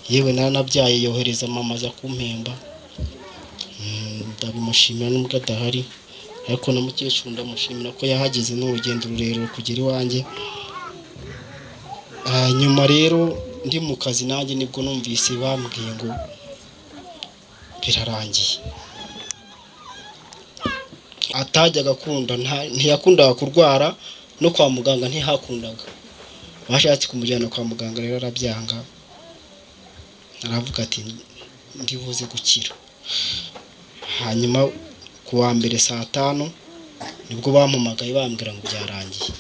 Yewe naranabyaye yohereza mama aza kumpemba, ndabimushimira nubwo adahari, ariko na mukecuru ndamushimira ko yahageze n'urugendo rurerure kugera iwanjye. Nyuma rero ndi mu kazi nanjye nibwo numvise bambwiye ngo birarangiye. Atajyaga akunda, ntiyakundaga kurwara, no kwa muganga ntihakundaga. Bashatse kumujyana kwa muganga rero arabyanga, aravuga ati ndibuze gukira. Hanyuma ku wa mbere saa 5 nibwo bampamagaye bambwira ngo byarangiye.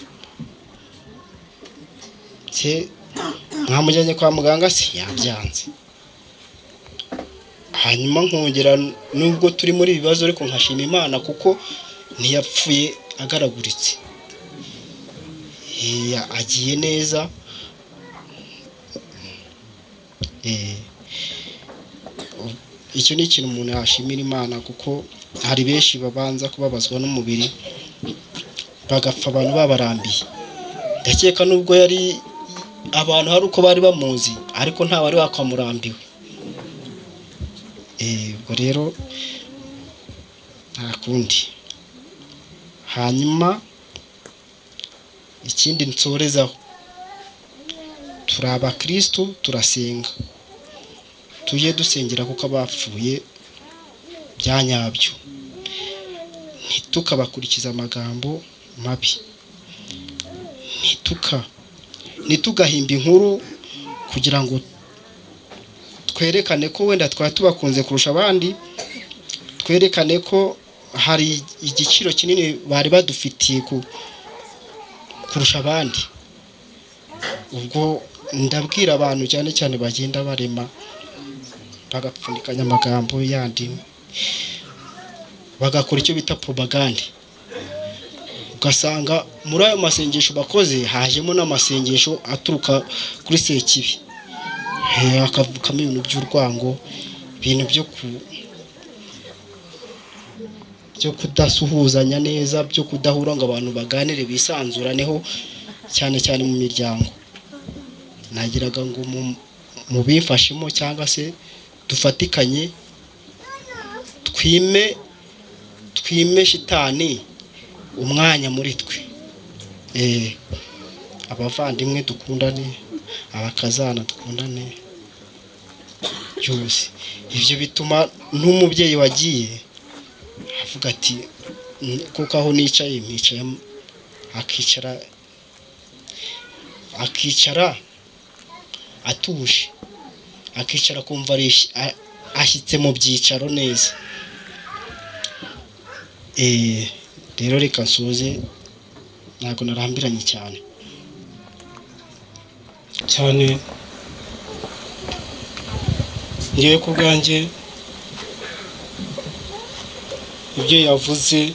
Se mwamujyanye kwa muganga se yabyanze. Hanyuma nkongera nubwo turi muri ibibazo ariko nkashima Imana kuko ntiyapfuye agaraguritse, agiye neza. Icyo ni ikintu umuntu yashimira Imana kuko hari benshi babanza kubabazwa n'umubiri bagapfa abantu babarambiye. Ndakeka nubwo yari abantu hari uko bari bamuzi ariko nta wari wakamurambiwe. Ubwo rero nta kundi. Hanyuma ikindi nsorezaho, turi abakristo turasenga, tujye dusengera kuko abapfuye byanyabyo, ntitukabakurikiza amagambo mabi, ntitugahimba inkuru kugira ngo twerekane ko wenda twari tubakunze kurusha abandi, twerekane ko hari igiciro kinini bari badufitiye kurusha abandi. Ubwo ndabwira abantu cyane cyane bagenda barema bagapfundikanya amagambo yandi, bagakora icyo bita propaganda, ugasanga muri ayo masengesho bakoze hajemo n'amasengesho aturuka kuri Sekibi, akavukamo ibintu by'urwango, ibintu byo kudasuhuzanya neza, byo kudahura ngo abantu baganire bisanzuraneho, cyane cyane mu miryango. Nagiraga ngo mubimfashemo cyangwa se dufatikanye twime shitani umwanya muri twe. Abavandimwe dukundane, abakazana dukundane byose. Ibyo bituma n'umubyeyi wagiye avuga ati kuko aho nicaye nicaye, akicara atuje, akicara kumva ashyitse mu byicaro neza. Rero reka nsuze, ntabwo narambiranye cyane cyane. Ngiye ku bwanjye ibyo yavuze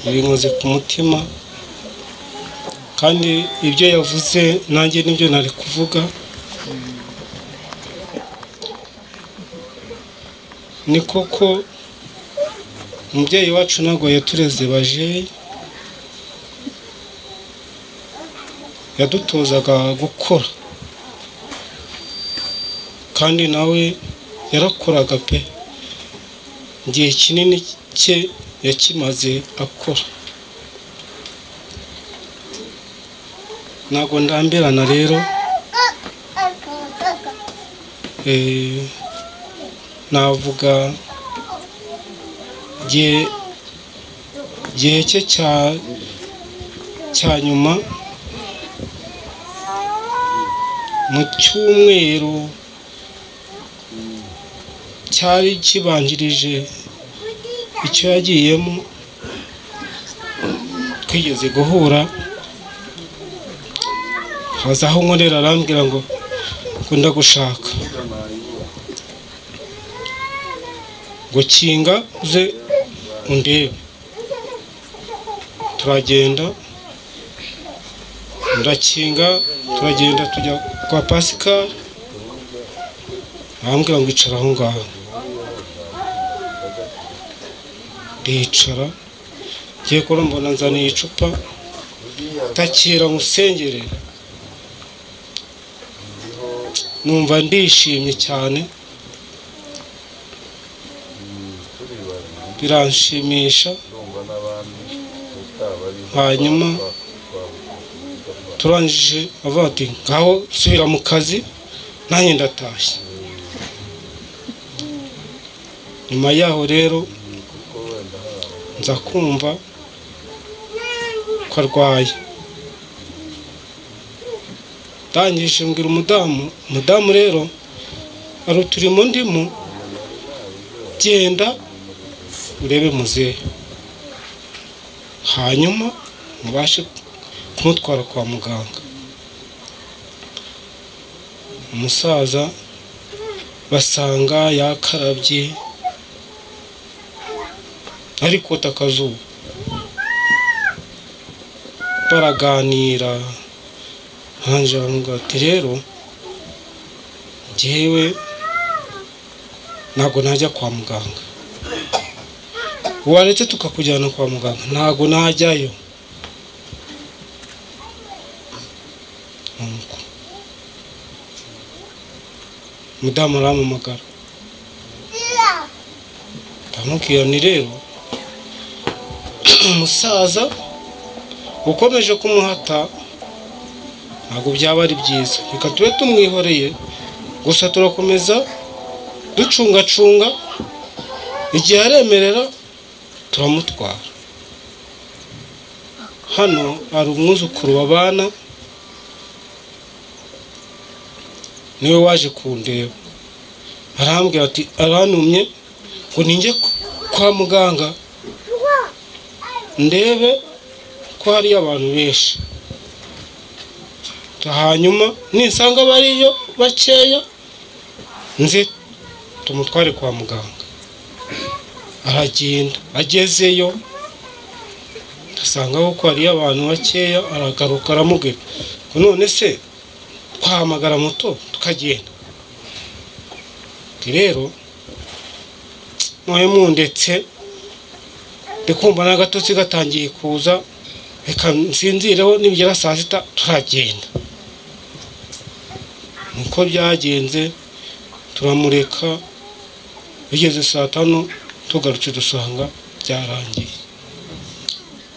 binkoze ku mutima, kandi ibyo yavuze nanjye nibyo nari kuvuga. Ni koko umubyeyi wacu ntabwo yatureze bajeyi, yadutozaga gukora, kandi nawe yarakoraga pe. Igihe kinini cye yakimaze akora. Ntabwo ndambirana rero, navuga igihe cye cya nyuma mu cyumweru cyari kibanjirije icyo yagiyemo, twigeze guhura, haza aho nkorera arambwira ngo ndagushaka, ngo kinga uze undebe. Turagenda, ndakinga, turagenda tujya kwa Pascal, arambwira ngo icara aho ngaho. Ndicara, ngiye kubona mbona nzaniye icupa, takira musengere, numva ndishimye cyane, biranshimisha. Hanyuma turangije avuga ati ngaho subira mu kazi nanjye ndatashye. Nyuma yaho rero nza kumva ko arwaye. Ndangije mbwira umudamu rero ari uturimo ndimo, genda urebe muzehe hanyuma mubashe kumutwara kwa muganga. Umusaza basanga yakarabye ari kota akazuba, baraganira. Hanje aramubwira ati rero njyewe ntabwo najya kwa muganga, waretse tukakujyana kwa muganga, ntabwo najyayo. Mudamu arampamagara ndamubwira ni rero umusaza ukomeje kumuhata ntabwo byaba ari byiza, reka tube tumwihoreye gusa turakomeza ducungacunga, igihe aremerera turamutwara. Hano hari umwuzukuru wabana niwe waje kundeba, arambwira ati arantumye ngo ninjye kwa muganga ndebe ko hari abantu benshi, hanyuma nisanga bariyo bakeya nze tumutware kwa muganga. Aragenda, agezeyo asanga ko hari abantu bakeya, aragaruka aramubwira ngo none se twahamagara moto tukagenda. Rero mwe mundetse ndikumva n'agatotsi gatangiye kuza, reka nsinzireho nibigera saa sita turagenda. Niko byagenze, turamureka bigeze saa tanu tugarutse dusanga byarangiye.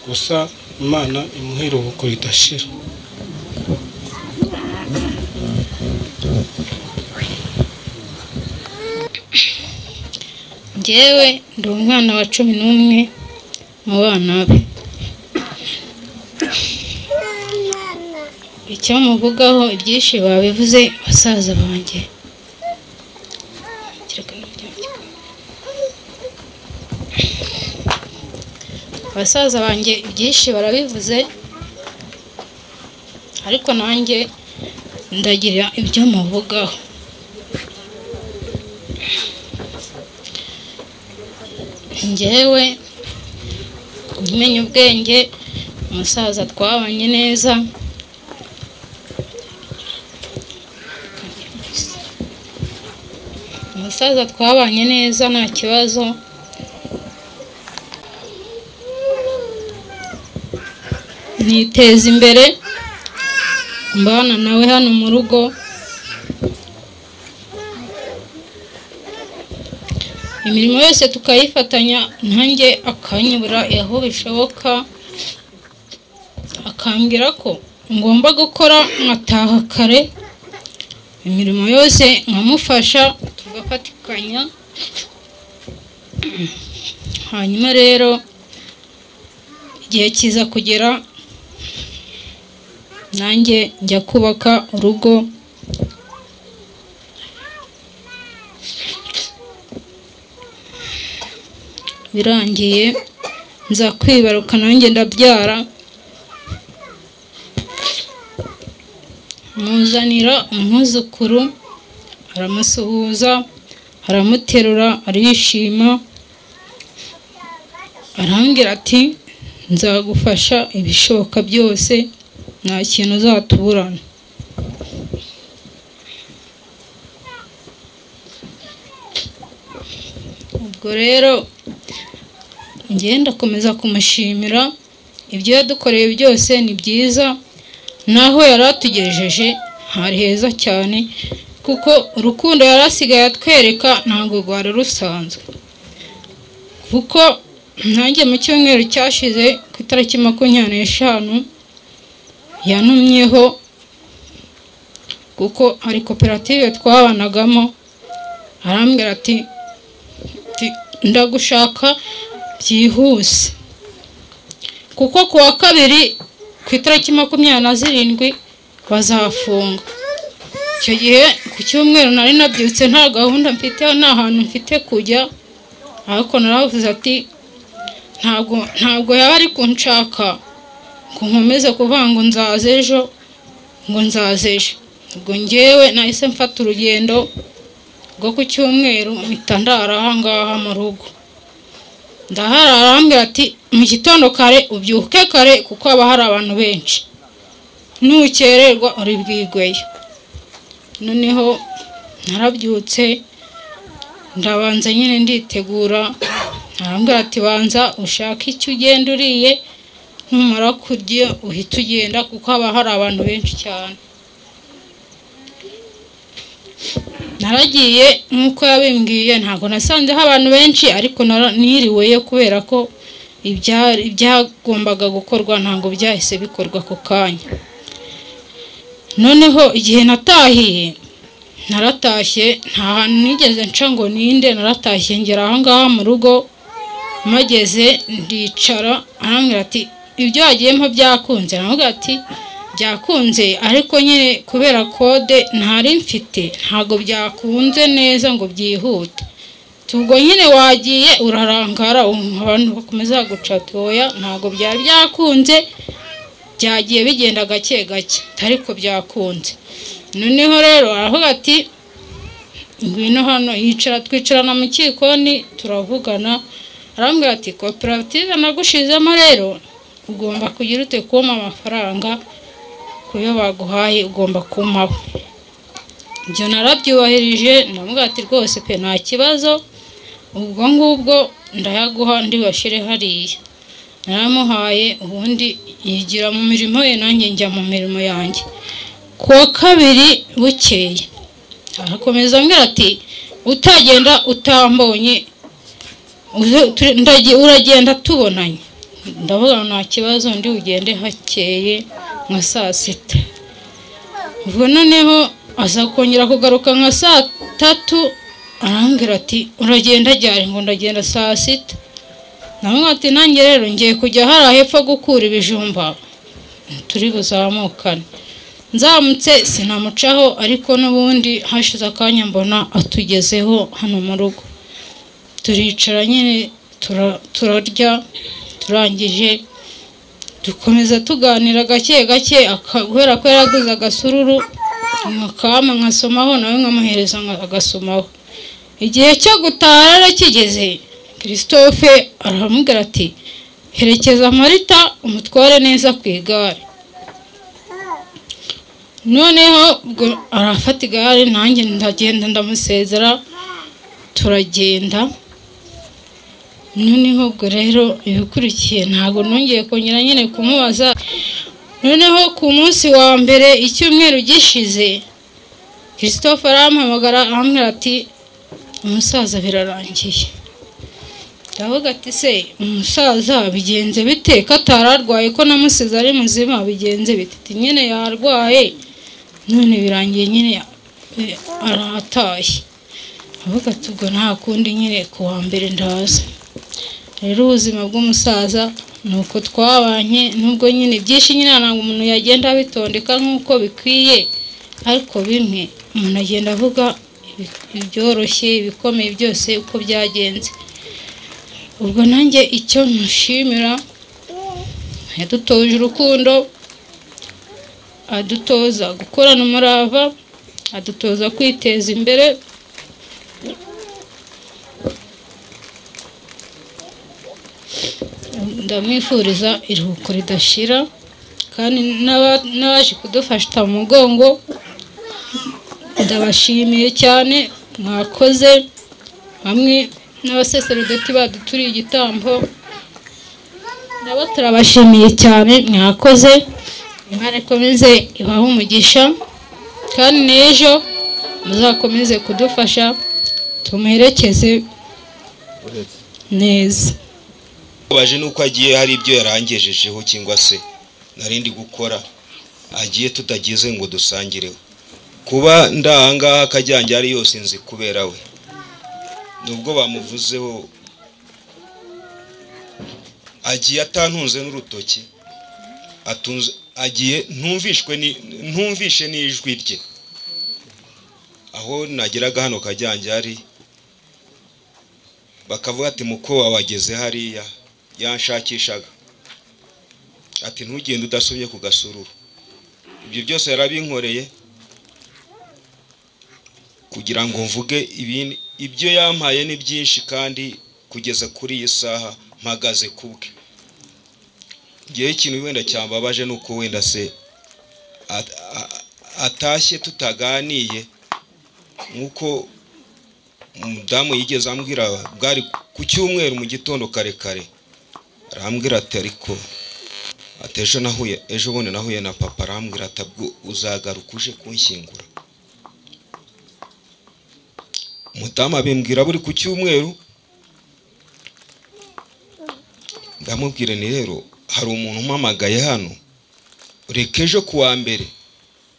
Gusa Imana imuhe iruhuko ridashira. Njyewe ndi umwana wa 11 mu bana be. Icyo muvugaho ibyinshi babivuze basaza banjye. Abasaza banjye ibyinshi barabivuze, ariko nanjye ndagira ibyo muvugaho. Njyewe menya ubwenge, umusaza twabanye neza, umusaza twabanye neza nta kibazo. Niteza imbere mbana nawe hano mu rugo. Imirimo yose tukayifatanya, nanjye akanyibura aho bishoboka, akambwira ko ngomba gukora nkataha kare, imirimo yose nkamufasha tugafatikanya. Hanyuma rero igihe kiza kugera nanjye njya kubaka urugo. Birangiye nza kwibaruka nanjye ndabyara, muzanira umwuzukuru, aramusuhuza, aramuterura, arishima, arambwira ati nzagufasha ibishoboka byose, nta kintu uzatuburana. Ubwo rero ngenda komeza kumushimira, ibyo yadukoreye byose ni byiza, naho yaratugejeje hari heza cyane, kuko urukundo yarasigaye atwereka ntabwo rwari rusanzwe. Kuko nanjye mu cyumweru cyashize ku itariki 25 yantumyeho, kuko hari koperative twabanagamo, arambwira ati Ndagushaka byihuse, kuko ku wa kabiri ku itariki 27 bazafunga. Icyo gihe ku cyumweru nari nabyutse nta gahunda mfite, nta hantu mfite kujya, ariko naravuze ati ntabwo yaba ari kunshaka ngo nkomeze kuvuga ngo nzaza ejo, ngo nzaza ejo. Ubwo ngewe nahise mfata urugendo rwo ku cyumweru mpita ndara aha ngaha mu rugo. Ndaharara, arambwira ati mu gitondo kare ubyuke kare kuko haba hari abantu benshi, nukererwa uri bwigweyo. Noneho narabyutse ndabanza nyine nditegura, arambwira ati banza ushake icyo ugenda uriye, numara kurya uhita ugenda kuko haba hari abantu benshi cyane. Naragiye nk'uko yabimbwiye, ntabwo nasanzeho abantu benshi, ariko niriweyo kubera ko ibyagombaga gukorwa ntabwo byahise bikorwa ako kanya. Noneho igihe natahiye, naratashye nta hantu nigeze nca ngo ninde, naratashye ngera aha ngaha mu rugo, mageze ndicara, arambwira ati ibyo wagiyemo byakunze? Aramubwira ati byakunze, ariko nyine kubera kode ntari mfite ntabwo byakunze neza ngo byihute. Ubwo nyine wagiye urarangara, abantu bakomeza guca oya ntabwo byari byakunze, byagiye bigenda gake gake ariko byakunze. Noneho rero aravuga ati ngwino hano, yicara twicarana mu kikoni turavugana, arambwira ati koperative nagushizemo rero ugomba kugira ute kumpa amafaranga kuyo baguhaye, ugomba kumpaho. Ibyo narabyubahirije, ndamubwira ati rwose pe nta kibazo, ubwo ngubwo ndayaguha ndibashire hariya. Naramuhaye, ubundi yigira mu mirimo ye nanjye njya mu mirimo yanjye. Ku wa kabiri bukeye arakomeza ambwira ati utagenda utambonye uragenda tubonanye. Ndavuga nta kibazo ndi ugende hakeye nka saa 6. Ubwo noneho aza kongera kugaruka nka saa 3, arambwira ati uragenda ryari? Ngo ndagenda saa 6. Namwe ati nanjye rero ngiye kujya hara hepfo gukura ibijumba turi buzamukane. Nzamutse sinamucaho, ariko n'ubundi hashize akanya mbona atugezeho hano mu rugo. Turicara nyine turarya, turangije dukomeza tuganira gake gake, guhera ko yaraguze agasururu nkakama nkasomaho, nawe nkamuhereza agasomaho. Igihe cyo gutaha rero kigeze, Christophe aramubwira ati herekeza Marita umutware neza ku igare. Noneho ubwo arafata igare nanjye ndagenda ndamusezera, turagenda. Noneho ubwo rero ibikurikiye ntabwo nongeye kongera nyine kumubaza. Noneho ku munsi wa mbere icyumweru gishize, Christophe arampamagara arambwira ati umusaza birarangiye. Ndavuga ati se umusaza bigenze bite ko atararwaye, ko namusize ari muzima, bigenze bite? Ati nyine yarwaye none birangiye nyine aratashye. Avuga ati ubwo nta kundi nyine ku wa mbere ndaza. Rero ubuzima bw'umusaza ni uko twabanye, nubwo nyine byinshi nyine ntabwo umuntu yagenda abitondeka nk'uko bikwiye, ariko bimwe umuntu agenda avuga ibyoroshye, ibikomeye byose uko byagenze. Ubwo nanjye icyo nshimira, yadutoje urukundo, adutoza gukorana umurava, adutoza kwiteza imbere. Ndamwifuriza iruhuko ridashira, kandi n'abaje kudufasha mu mugongo ndabashimiye cyane, mwakoze. Hamwe n'abasaserodoti baduturiye igitambo nabo turabashimiye cyane, mwakoze. Imana ikomeze ibahe umugisha, kandi n'ejo muzakomeze kudufasha tumuherekeze neza. Baje nuko agiye hari ibyo yarangejejeho cyangwa se narindi gukora agiye tutagize ngo dusangireho. Kuba ndahangaha akajyanjye ari yose nzi kubera we, nubwo bamuvuzeho Agiye atantunze n'urutoki, atunze agiye ntumvishwe ni ntumvishe n'ijwi rye. Aho nageraga hano Kajyanjyari bakavuga ati muko wabageze hariya, yanshakishaga ati ntugende udasomye ku gasururu. Ibyo byose yarabinkoreye kugira ngo mvuge ibindi. Ibyo yampaye ni byinshi, kandi kugeza kuri iyi saha mpagaze kubwe. Ngewe ikintu wenda cyambabaje nuko wenda se atashye tutaganiye, nkuko umudamu yigeze ambwira bwari ku cyumweru mu gitondo kare kare, arambwira ati ariko ati ejo nahuye, ejo bundi nahuye na papa, arambwira ati uzagaruka uje kunshyingura. Umudamu abimbwira buri ku cyumweru, ndamubwira ni rero hari umuntu umpamagaye hano, reka ejo kuwa mbere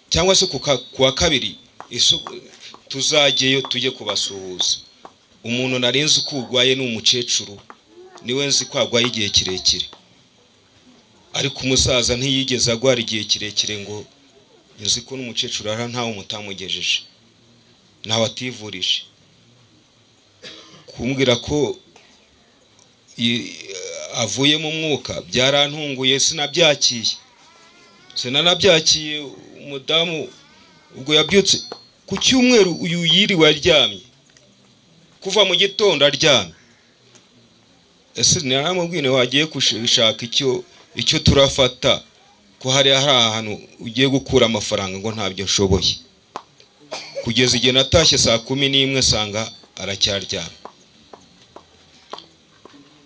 cyangwa se kuwa kabiri tuzajyeyo tujye kubasuhuza. Umuntu narinzi ko urwaye ni umukecuru, niwe nzi ko arwaye igihe kirekire, ariko umusaza ntiyigeze agwara igihe kirekire ngo nzi ko n'umukecuru ara ntawe mutamugejeje, ntawe ativurije. Kumbwira ko avuye mu mwuka byarantunguye, sinanabyakiye. Umudamu ubwo yabyutse ku cyumweru uyu yiriwe aryamye kuva mu gitondo aryamye. Ese naramubwire wagiye gushaka icyo turafata, ko hari ahantu ugiye gukura amafaranga, ngo ntabyo nshoboye. Kugeza igihe natashye saa 11 sanga aracyaryamye.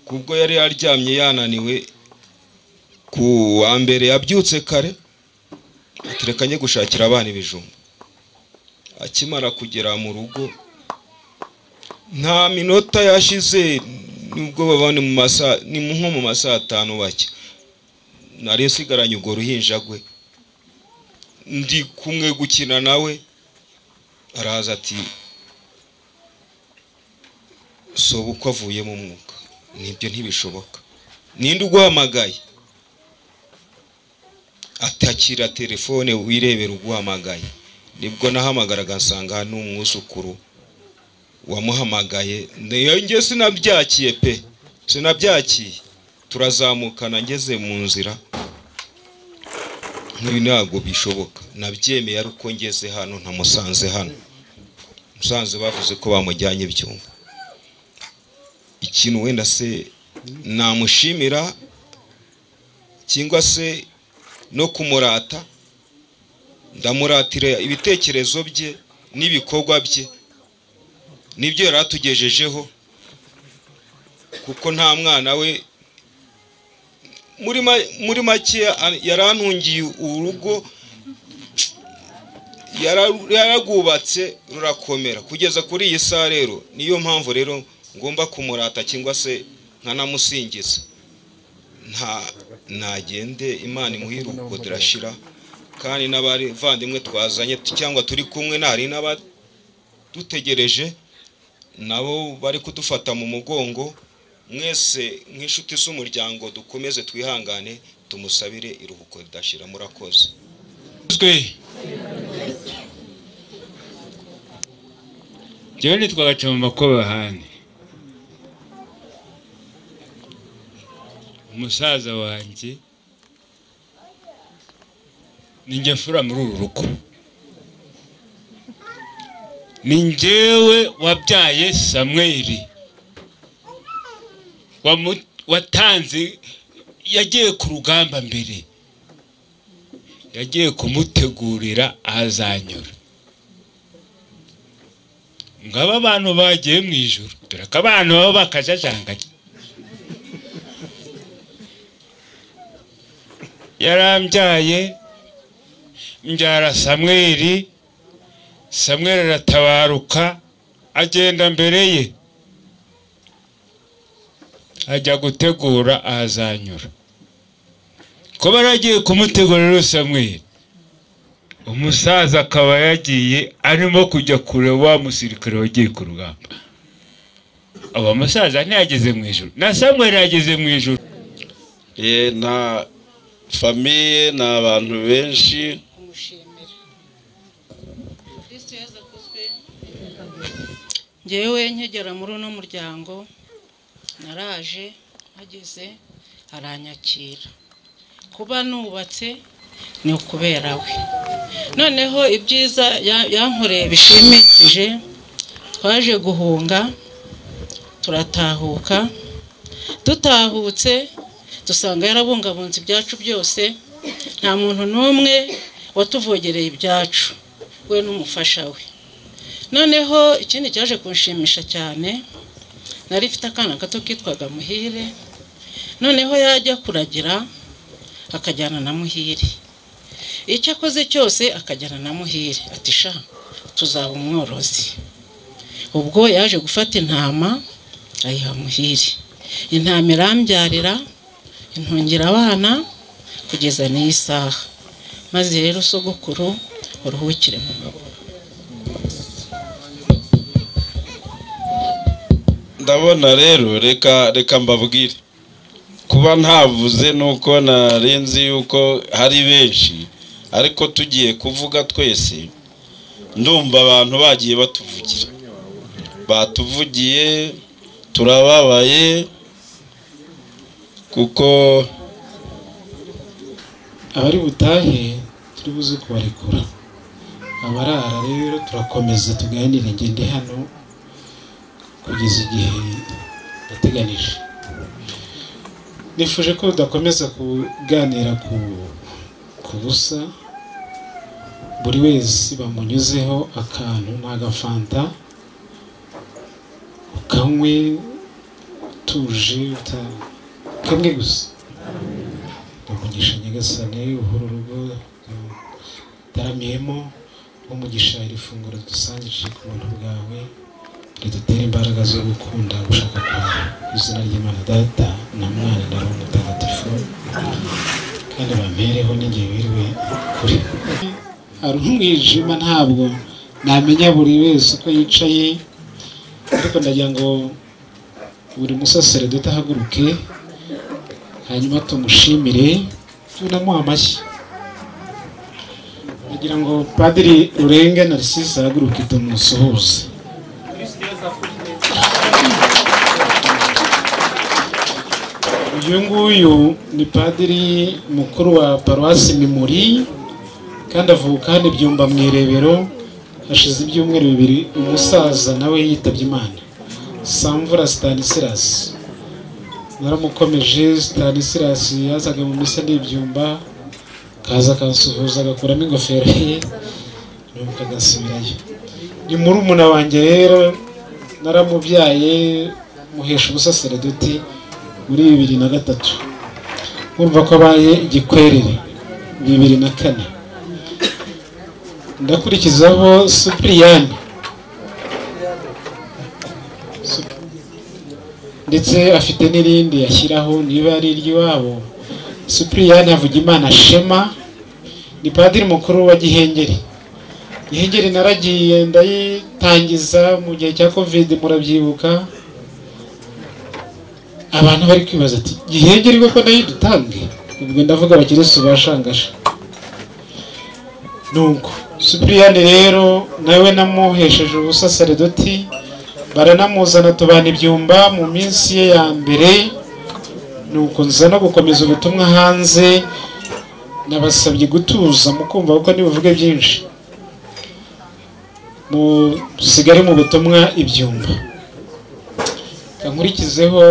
Kubwo yari yaryamye yananiwe, ku wa mbere yabyutse kare atereka njye gushakira abana ibijumba. Akimara kugera mu rugo nta minota yashize, nubwo babane mu masaha ni nko mu masaha 5 bake, nari nsigaranye urwo ruhinja rwe ndi kumwe gukina nawe, araza ati soba uko avuye mu mwuka, nibyo ntibishoboka, ninde uguhamagaye? Atakira telefone wirebera uguhamagaye. Nibwo nahamagaraga nsanga n'umwuzukuru wamuhamagaye. Nge sinabyakiye pe, sinabyakiye. Turazamukana ngeze mu nzira, n'ibi ntabwo bishoboka, nabyemeye ari uko ngeze hano ntamusanze hano. Musanze bavuze ko bamujyanye Byumba. Ikintu wenda se namushimira cyangwa se no kumurata, ndamuratira ibitekerezo bye n'ibikorwa bye nibyo yaratugejejeho, kuko nta mwana we muri make yarantungiye urugo, yaragwubatse rurakomera kugeza kuri iyi saha. Rero niyo mpamvu rero ngomba kumurata cyangwa se nkanamusingiza. Nta nagende Imana imuhiruko dirashira, kandi n'abavandimwe twazanye cyangwa turi kumwe nari n'abadutegereje nabo bari kudufata mu mugongo. Mwese nk'inshuti z'umuryango dukomeze twihangane, tumusabire iruhuko ridashira. Murakoze. Jewe nitwa Gacamakoba Yohani, umusaza wanjye ni njye mfura muri uru rugo, ni njyewe wabyaye Samweli watanze, yagiye ku rugamba mbere, yagiye kumutegurira ahazanyura. Ngaba abantu bagiye mu ijuru, dore ko abantu baba bakajajanganye. Yarambyaye mbyara Samweli, Samweli aratabaruka agenda mbere ye ajya gutegura ahazanyura. Ko baragiye kumutegura rero Samweli, umusaza akaba yagiye arimo kujya kure wa musirikare wagiye ku rugamba. Aba musaza ntiyageze mu ijuru, na Samweli yageze mu ijuru. Na famiye ni abantu benshi. Njyewe nkegera muri uno muryango naraje mpageze aranyakira. Kuba nubatse ni ukubera we. Noneho ibyiza yankoreye bishimishije, twaje guhunga turatahuka, dutahutse dusanga yarabungabunze ibyacu byose, nta muntu n'umwe watuvogereye ibyacu, we n'umufasha we. Noneho ikindi cyaje kunshimisha cyane, nari mfite akana gato kitwaga Muhire, noneho yajya kuragira akajyana na Muhire, icyo akoze cyose akajyana na Muhire, ati sha tuzaba umworozi. Ubwo yaje gufata intama ayiha Muhire, intama irambyarira intungira abana kugeza n'iyi saha. Maze rero sogokuru uruhukire mu maboko. Ndabona rero reka mbabwire, kuba ntavuze nuko narenze yuko hari benshi, ariko tugiye kuvuga twese ndumva abantu bagiye batuvugira, batuvugiye turababaye, kuko abari butahe turi buze kubarekura, abarara rero turakomeza tuganire. Ngende hano kugeza igihe ndateganije. Nifuje ko tudakomeza kuganira ku busa, buri wese bamunyuzeho akantu n'agafanta ukanywe utuje, kamwe gusa. Umugisha Nyagasani uhuru urugo taramiyemo, umugisha iri funguro dusangije ku buntu bwawe, ridutera imbaraga zo gukunda gushaka kwawe. Izina ry'Imana Data na Mwana na Roho Mutagatifu, kandi bampereho n'ingihe biriwe kuri. Hari umwijima ntabwo namenya buri wese uko yicaye, ariko ndagira ngo buri musaseredoti ahaguruke, hanyuma tumushimire tunamuha amashyi. Ndagira ngo Padiri Rurenga Narcisse ahaguruke tumusuhuze. Uyu nguyu ni padiri mukuru wa paruwasi Mimuri, kandi avuka hano Ibyumba mu Irebero. Hashize ibyumweru 2 umusaza nawe yitabye Imana, Samvura Stanislas. Naramukomeje. Stanislas yazaga mu misa n'Ibyumba, kaza akansuhuza agakuramo ingofero ye nuko agasubirayo. Ni murumuna wanjye rero, naramubyaye muhesha ubusaseredoti muri 2003, urumva ko abaye igikwerere 2004. Ndakurikizaho Supriyani, ndetse afite n'irindi yashyiraho niba ari iry'iwabo. Supriyani Havugimana Shema ni padiri mukuru wa Gihengeri. Gihengeri naragiye ndayitangiza mu gihe cya Covid, murabyibuka. Abantu bari kwibaza ati Gihengeri koko nayidutange? Ubwo ndavuga abakirisu bashangasha. Nuko Supriyani rero nawe namuhesheje ubusaseredoti, baranamuzana tubana Ibyumba mu minsi ye ya mbere. Nuko nza no gukomeza ubutumwa hanze, nabasabye gutuza mukumva kuko nibuvuge byinshi, musigare mu butumwa Ibyumba. Kankurikizeho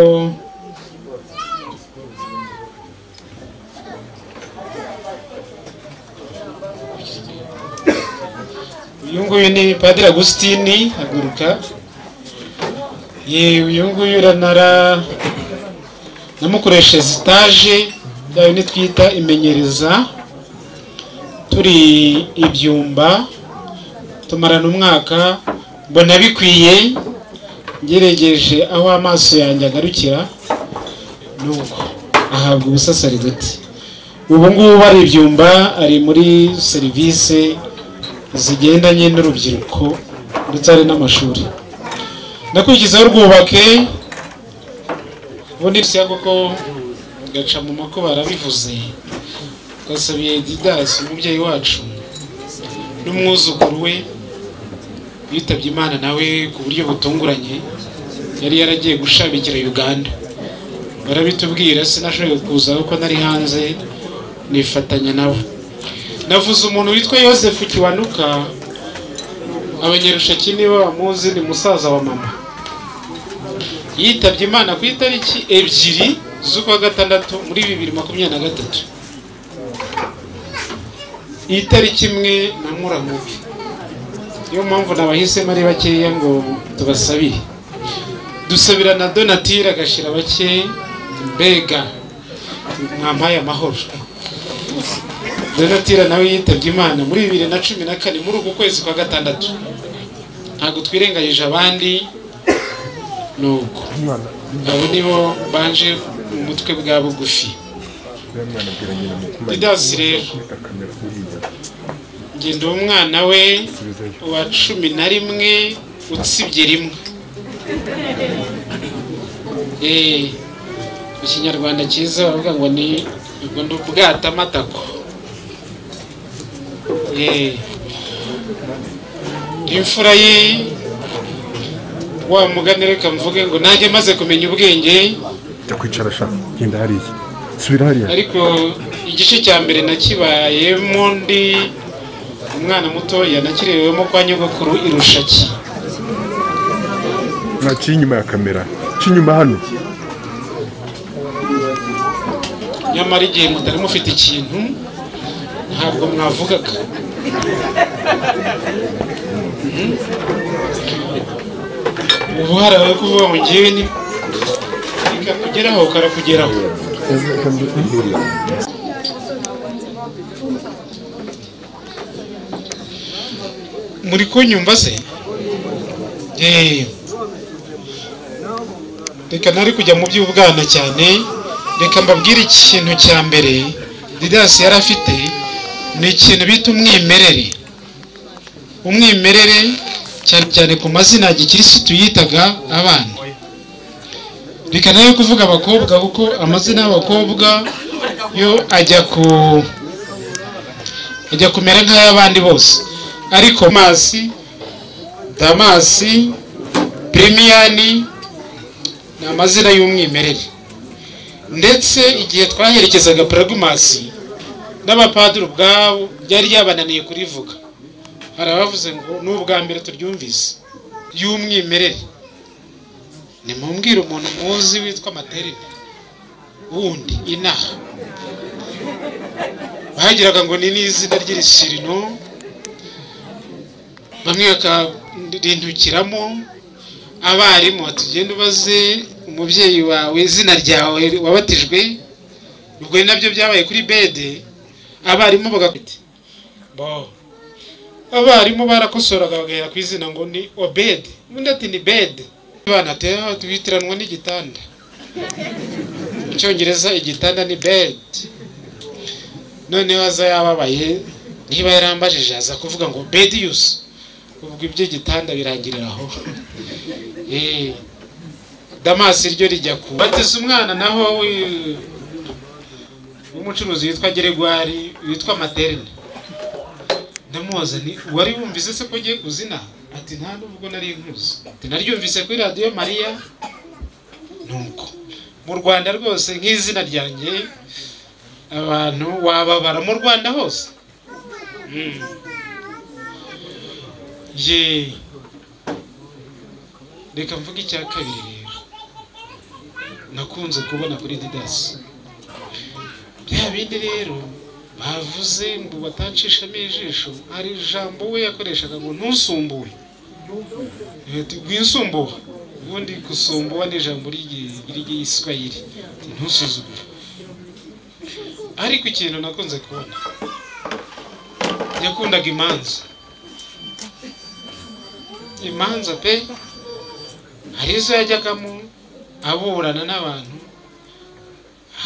uyu nguyu ni Padiri Agustini, haguruka. Ye, uyu nguyu ranara namukoresheje stage byayo nitwita imenyereza, turi Ibyumba tumarana umwaka, mbona bikwiye, ngeregeje aho amaso yanjye agarukira, nuko ahabwa ubusaseredoti. Ubu ngubu ari Ibyumba, ari muri serivisi zigendanye n'urubyiruko ndetse ari n'amashuri. Nakurikizaho Rwubake, ubundi kuko Gaca mu makuba arabivuze. Twasabiye Didasi umubyeyi wacu n'umwuzukuru we yitabye Imana nawe ku buryo butunguranye, yari yaragiye gushabikira Uganda. Barabitubwira, sinashoboye kuza kuko nari hanze, nifatanya nabo. Navuze umuntu witwa Yosefu Kiwanuka, abanyarushaki niba bamuzi, ni musaza wa mama. Yitabye Imana ku itariki 2 z'ukwa gatandatu muri 2023. Itariki imwe na muramubi. Niyo mpamvu nabahisemo ari bakeya ngo tubasabire. Dusabira na Donatire agashira bake, mbega mwampaye amahoro. Donatire nawe yitabye Imana muri 2014 muri uku kwezi kwa gatandatu. Ntabwo twirengagije abandi, nuko abo nibo banje mu mutwe bwa bugufi. Didasi rero ngenda umwana we wa 11 utsibye rimwe. Mu Kinyarwanda cyiza baravuga ngo ni ubwo ndubwata matako. Imfura ye wa mugani, reka mvuge ngo nanjye maze kumenya ubwenge kwicara sha genda hariya subira hariya. Ariko igice cya mbere nakibayemo ndi umwana muto, yanakirewemo kwa nyogokuru irushaki. Naciye inyuma ya kamera, cinyuma hano. Nyamara igihe mutari mufite ikintu ntabwo mwavugaga. Ubu hari abari kuvuga ngo ngewe ni kugeraho karakugeraho. Muri kunyumva se? Reka nari kujya mu by'ubwana cyane, reka mbabwire ikintu cya mbere Didasi yari afite, ni ikintu bita umwimerere. Umwimerere cyane cyane ku mazina ya gikirisitu yitaga abana. Reka nayo kuvuga abakobwa kuko amazina y'abakobwa yo ajya kumera nk'ay'abandi bose. Ariko Masi, Damasi, Premiani ni amazina y'umwimerere. Ndetse igihe twaherekezaga Pragmasi n'abapadiri ubwabo byari yabananiye kurivuga. Hari abavuze ngo n'ubwa mbere turyumvise y'umwimerere. Nimumbwire umuntu muzi witwa Materine wundi inaha. Bagiraga ngo ni n'izina ry'irishirino, bamwe bakarindukiramo. Abarimu tugenda ubaze umubyeyi wawe izina ryawe wabatijwe, ubwo nabyo byabaye kuri bede. Abarimu bagakubita bo, abarimu barakosoraga bagahera ku izina ngo ni Obed, undi ati ni Bede. Bana twitiranwa n'igitanda. Mu Cyongereza igitanda ni bed. Noneho aza yababaye, niba yarambajije aza kuvuga ngo Bedius, ubwo ibyo gitanda birangirira aho. Damasi ryo rijya ku batiza umwana naho w'umucuruzi witwa Geregwari witwa Materne. Ndamubaza ni wari wumvise se ko ngiye kuzina? Ati nta nubwo nari nkuzi. Ati naryumvise kuri Radio Maria. Nuko mu Rwanda rwose nk'izina ryanjye abantu wababara mu Rwanda hose. Ye reka mvuge icya kabiri rero nakunze kubona kuri Didasi. Bya bindi rero bavuze ngo batacishamo ijisho, hari ijambo we yakoreshaga ngo ntusumbuwe. Rwisumbuwe, ubundi gusumbuwa ni ijambo ry'Igiswahili, ntusuzugure. Ariko ikintu nakunze kubona, yakundaga imanza. Imanza pe, hari izo yajyagamo aburana n'abantu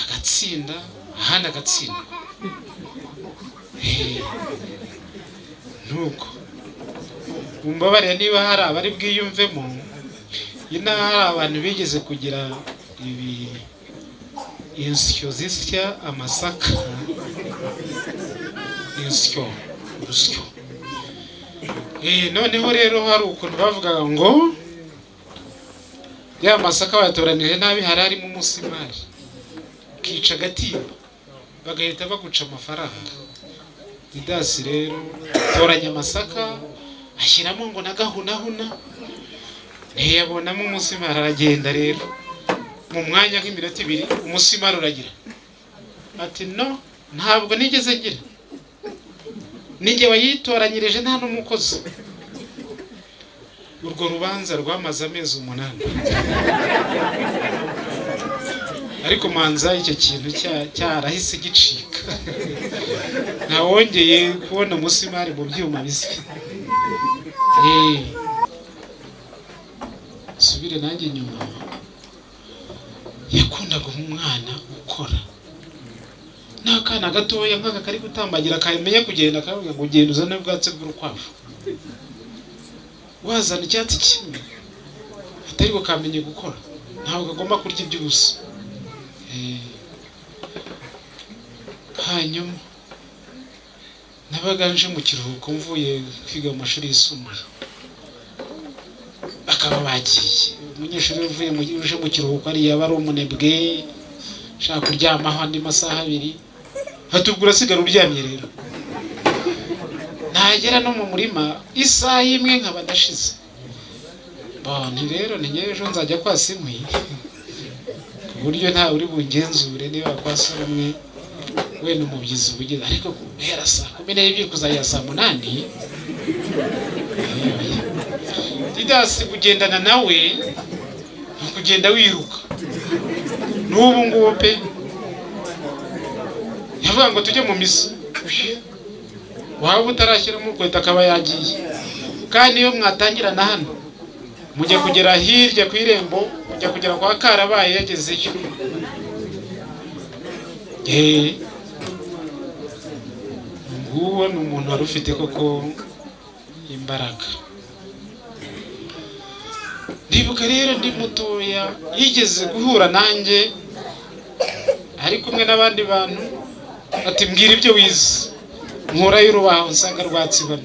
agatsinda, ahandi agatsindwa. Nuko mumbabarire niba hari abari bwiyumvemo, inaha hari abantu bigeze kugira ibi Insyo zisya amasaka, insyo, urusyo. Noneho rero hari ukuntu bavugaga ngo ya masaka bayatoranije nabi, hari harimo umusimari kica agatimba bagahita baguca amafaranga. Didasi rero toranya amasaka ashyiramo ngo nagahunahuna, ntiyabonamo umusimari, aragenda rero mu mwanya nk'iminota ibiri umusimari uragira ati no, ntabwo nigeze ngira, ninjye wayitoranyirije nta n'umukozi. Urwo rubanza rwamaze amezi 8. Ariko manza icyo kintu cyarahise gicika, ntawongeye kubona umusimari mu byuma bisya. Subire nanjye nyuma, yakundaga umwana ukora n'akana gatoya nk'aka kari gutambagira kamenya kugenda, kavuga ngo ugenda uzane ubwatsi bw'urukwavu, wazana icyatsi kimwe atari kamenye gukora, ntabwo kagomba kurya iby'ubusa. Hanyuma nabaga nje mu kiruhuko mvuye kwiga mu mashuri yisumbuye, bakaba bagiye. Umunyeshuri uvuye uje mu kiruhuko ari yaba ari umunebwe, ushaka kuryamaho andi masaha 2, hatubwira asigara uryamye. Rero nagera no mu murima isaha imwe nkaba ndashize. Nti rero ni ejo nzajya kwasa inkwi, ku buryo nta uri bungenzure niba kwasa rumwe wenda umubyizi ubugeze, ariko guhera saa 12 kuzagera saa 8 Didasi kugendana nawe ni ukugenda wiruka. N'ubu ngubu pe yavuga ngo tujye mu misa, waba utarashyiramo urukweto akaba yagiye. Kandi iyo mwatangirana hano mujya kugera hirya ku irembo, mujya kugera kwa Karabaye yagezeyo. Nguwo ni umuntu wari ufite koko imbaraga. Ndibuka rero ndi mutoya yigeze guhura nanjye ari kumwe n'abandi bantu, ati mbwira ibyo wize. Nkurayo urubaho nsanga rwatsibana,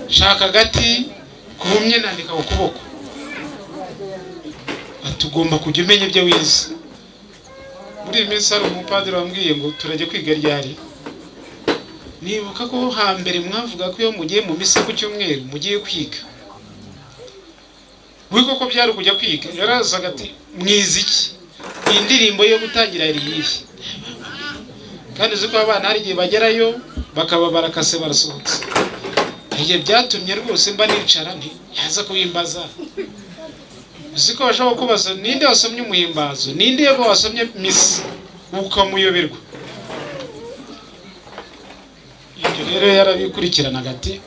shaka agati kumye nandika ku kuboko, ati ugomba kujya umenya ibyo wize. Muri iyi minsi hari umupadiri wambwiye ngo turajya kwiga ryari. Nibuka ko hambere mwavuga ko iyo mugiye mu misa ku cyumweru mugiye kwiga, we koko byari kujya kwiga. Yarazaga ati mwize iki? Indirimbo yo gutangira yari iyihe? Kandi uzi ko abana hari igihe bagerayo bakaba barakase barasohotse. Igihe byatumye rwose mba nicara nti yaza kubimbaza. Uzi ko bashobora kubaza ninde wasomye umuhimbazo, ninde wasomye misa, ukamuyoberwa. Ibyo rero yarabikurikiranaga ati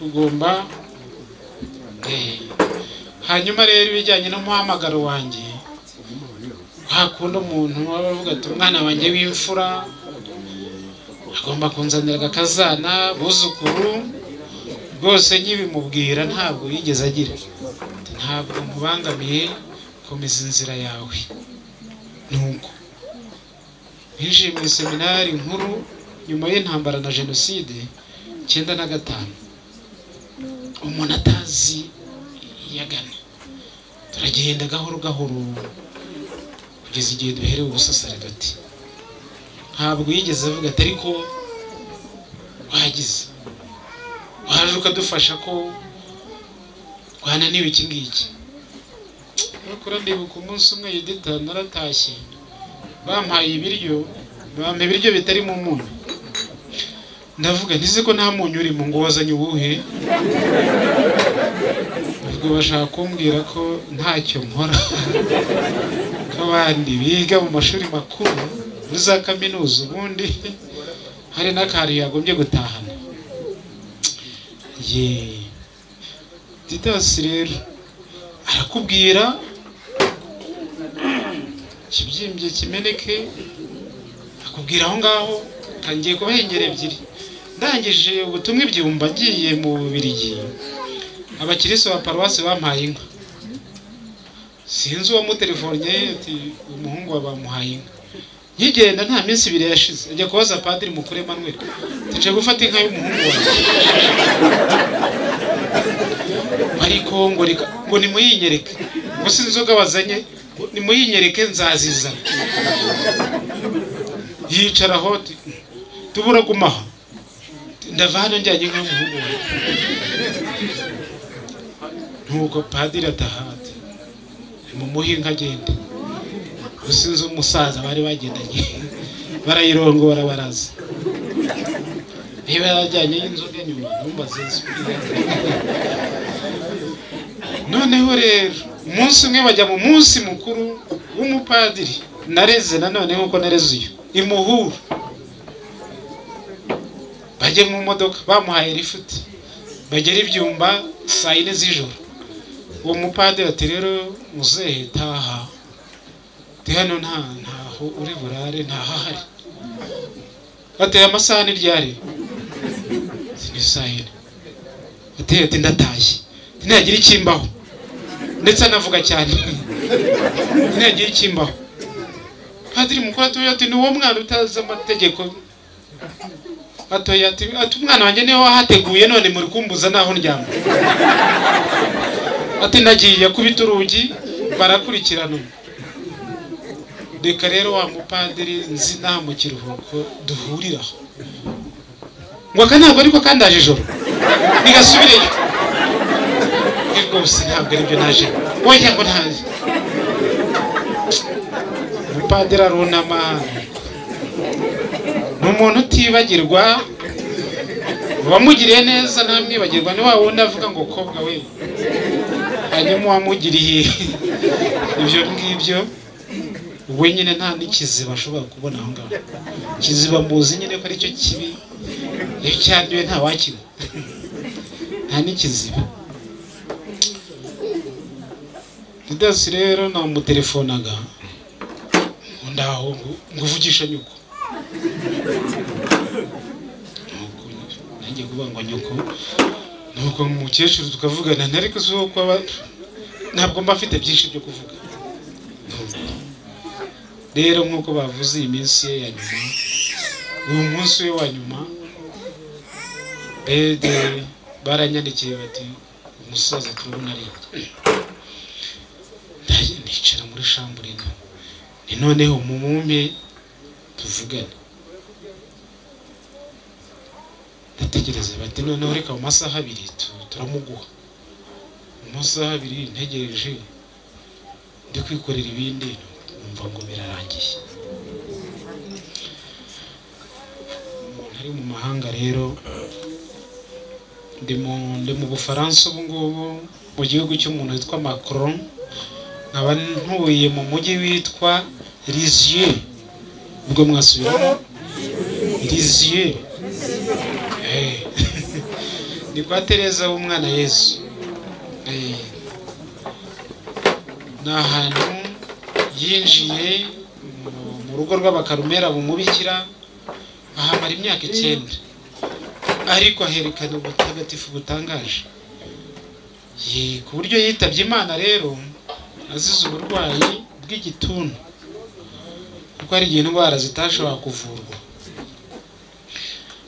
ugomba. Hanyuma rero ibijyanye n'umuhamagaro wanjye, hakunda umuntu aba avuga ati umwana wanjye w'imfura agomba kunzanira agakazana buzukuru, rwose nkibimubwira ntabwo yigeze agira, ntabwo nkubangamiye, komeza inzira yawe. Nuko ninjiye mu seminari nkuru nyuma y'intambara na jenoside 95, umuntu atazi yagana, turagenda gahoro gahoro kugeza igihe duherewe ubusasaridoti. Ntabwo yigeze avuga ati ariko wagize waje ukadufasha ko twananiwe iki ngiki. Ariko ndibuka umunsi umwe Yudita naratashye, bampaye ibiryo, bampa ibiryo bitari mu munyu. Ndavuga ntize ko nta munyu urimo, ngo wazanye ubuhe? Ubwo bashaka kumbwira ko ntacyo nkora, ko abandi biga mu mashuri makuru muri za kaminuza ubundi hari n'akantu yagombye gutahana. Ye Didasi rero arakubwira kibyimbye kimeneke, akubwira aho ngaho tangiye kubahengera ebyiri. Ndangije ubutumwa ibyumba ngiye mu Bubiligi, abakiristo ba paruwasi bampaye inka. Sinzi uwamutelefonnye ati umuhungu wa bamuhaye inka. Nkigenda nta minsi ibiri yashize ajya kubaza padiri mukuru Emmanuel, tuje gufata inka y'umuhungu wanjye. Ariko ngo reka ngo nimuyinyereke, ngo si inzoga wazanye, nimuyinyereke nzazizana. Yicara aho tubura gumaha, ndava hano njyanye inka y'umuhungu wanjye. Nuko padiri atahate mumuhe inka agende. Usinze umusaza bari bagendanye barayirongora baraza. Niba yarajyanye inzoga nyuma numbaze. Noneho rero umunsi umwe bajya mu munsi mukuru w'umupadiri nareze nanone nkuko nareze uyu imuhura. Bajye mu modoka bamuhaye lifuti bagera ibyumba saa 4 z'ijoro. Uwo mupadiri ati rero muzehe taha, hano ntaho uri burare, ntahahari. Ateye amasaha ni ryari? Ni saa 4. Ateye ati ndatashye, ntiyagira ikimbaho, ndetse anavuga cyane ntiyagira ikimbaho. Padiri mukuru atoye ati ni uwo mwana utazi amategeko. Atoye ati umwana wanjye niwe wahateguye none muri kumbuza naho ndyama. Ati nagiye kubita urugi barakurikirana. Reka rero wa mupadiri nzi nta mu kiruhuko duhuriraho. Ngo aka ntabwo ariko kandaje ijoro nigasubireyo. Rwose ntabwo aribyo naje, oya ngo ntaje. Umupadiri arunama, ni umuntu utibagirwa, uwamugiriye neza ntamwibagirwa. Ni wa wundi avuga ngo kobwa we, hanyuma uwamugiriye ibyo ngibyo we nyine nta n'ikiziba ashobora kubona aho ngaho. Kiziba muzi nyine ko aricyo kibi, iyo cyanduye nta wakinywa, nta n'ikiziba. Didasi rero namutelefonaga ndaho ngo uvugisha nyoko. Nanjye kuvuga ngo nyoko, nuko umukecuru tukavugana, ariko si uko ntabwo mba mfite byinshi byo kuvuga. Rero nkuko bavuze iyi minsi ye ya nyuma, uyu munsi we wa nyuma, bede baranyandikiye bati umusaza turabona arembye. Nicara muri shambure ni noneho mumumpe tuvugane. Ndategereza bati noneho reka mu masaha 2 turamuguha. Mu masaha 2 ntegereje ndi kwikorera ibindi, numva ngo birarangiye. Umuntu ari mu mahanga rero, ndi mu Bufaransa ubu ngubu, mu gihugu cy'umuntu witwa Macron, nkaba ntuye mu mujyi witwa Lisieux. Ubwo mwasubiramo Lisieux. Ni kwa Tereza w'umwana Yesu. Ni ahantu yinjiye mu rugo rw'abakarumera bumubikira, ahamara imyaka 9, ariko aherekana ubutagatifu butangaje. Ku buryo yitabye Imana rero azize uburwayi bw'igituntu, kuko hari igihe indwara zitashobora kuvurwa.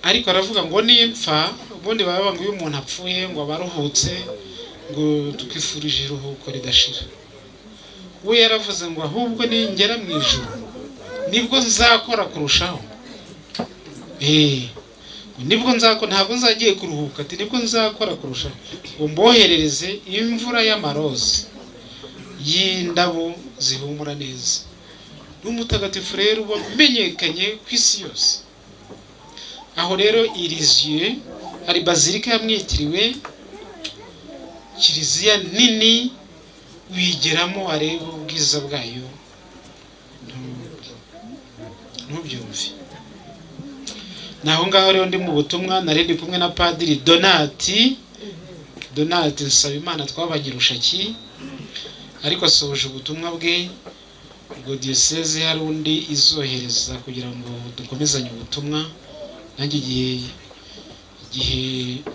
Ariko aravuga ngo nimpfa, ubundi baba ngo iyo umuntu apfuye ngo abaruhutse, ngo tukifurije iruhuko ridashira. We yaravuze ngo ahubwo ningera mu ijuru nibwo nzakora kurushaho. Nibwo nzakora, ntabwo nzagiye kuruhuka, ati nibwo nzakora kurushaho, ngo mboherereze imvura y'amaroza y'indabo zihumura neza. N'umutagatifu rero wamenyekanye ku isi yose. Aho rero i Lisieux hari bazilika yamwitiriwe, kiliziya nini wigeramo wareba ubwiza bwayo ntubyumve. Naho ngaho rero ndi mu butumwa, nari ndi kumwe na Padiri Donati Nsabimana twabanye Rushaki, ariko asohoje ubutumwa bwe. Ubwo diocese hari undi izohereza kugira ngo dukomezanye ubutumwa, nanjye igihe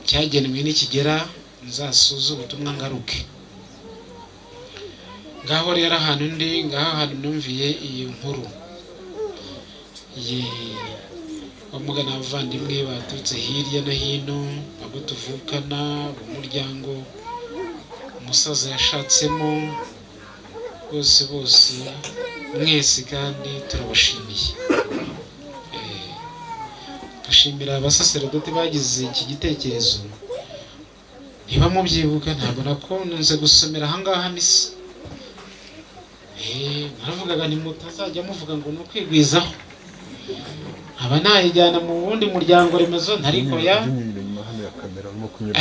cyagenwe nikigera nzasuze ubutumwa ngaruke. Ngaho rero ahantu ndi, ngaho ahantu numviye iyi nkuru ye, bamugana abavandimwe baturutse hirya no hino, abo tuvukana, umuryango umusaza yashatsemo, bose bose mwese kandi turabashimiye. Dushimira abasaserodoti bagize iki gitekerezo. Niba mubyibuka ntabwo nakunze gusomera ahangaha misa, naravugaga nti mutazajya muvuga ngo ni ukwigwizaho, nkaba nayijyana mu wundi muryango remezo ntariko ya,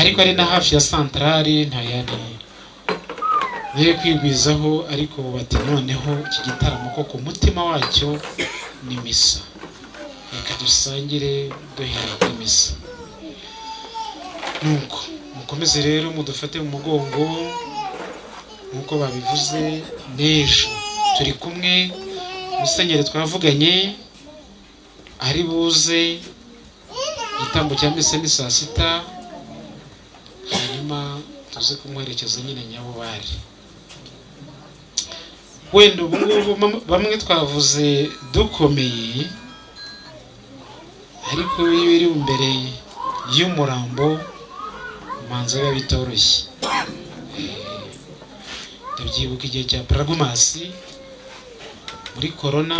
ariko ari na hafi ya santarari ntayari nayo kwigwizaho. Ariko bati noneho iki gitaramo ko ku mutima wacyo ni misa, reka dusangire duhera kuri misa. Nuko mukomeze rero mudufate mu mugongo nkuko babivuze, n'ejo turi kumwe. Musenyeri twavuganye ari buze igitambo cya misa ni saa 6, hanyuma tuze kumuherekeza nyine Nyabubare. Wenda ubu ngubu bamwe twavuze dukomeye, ariko iyo iri imbere y'umurambo manza biba bitoroshye. Ndabyibuka igihe cya Pragomasi muri corona.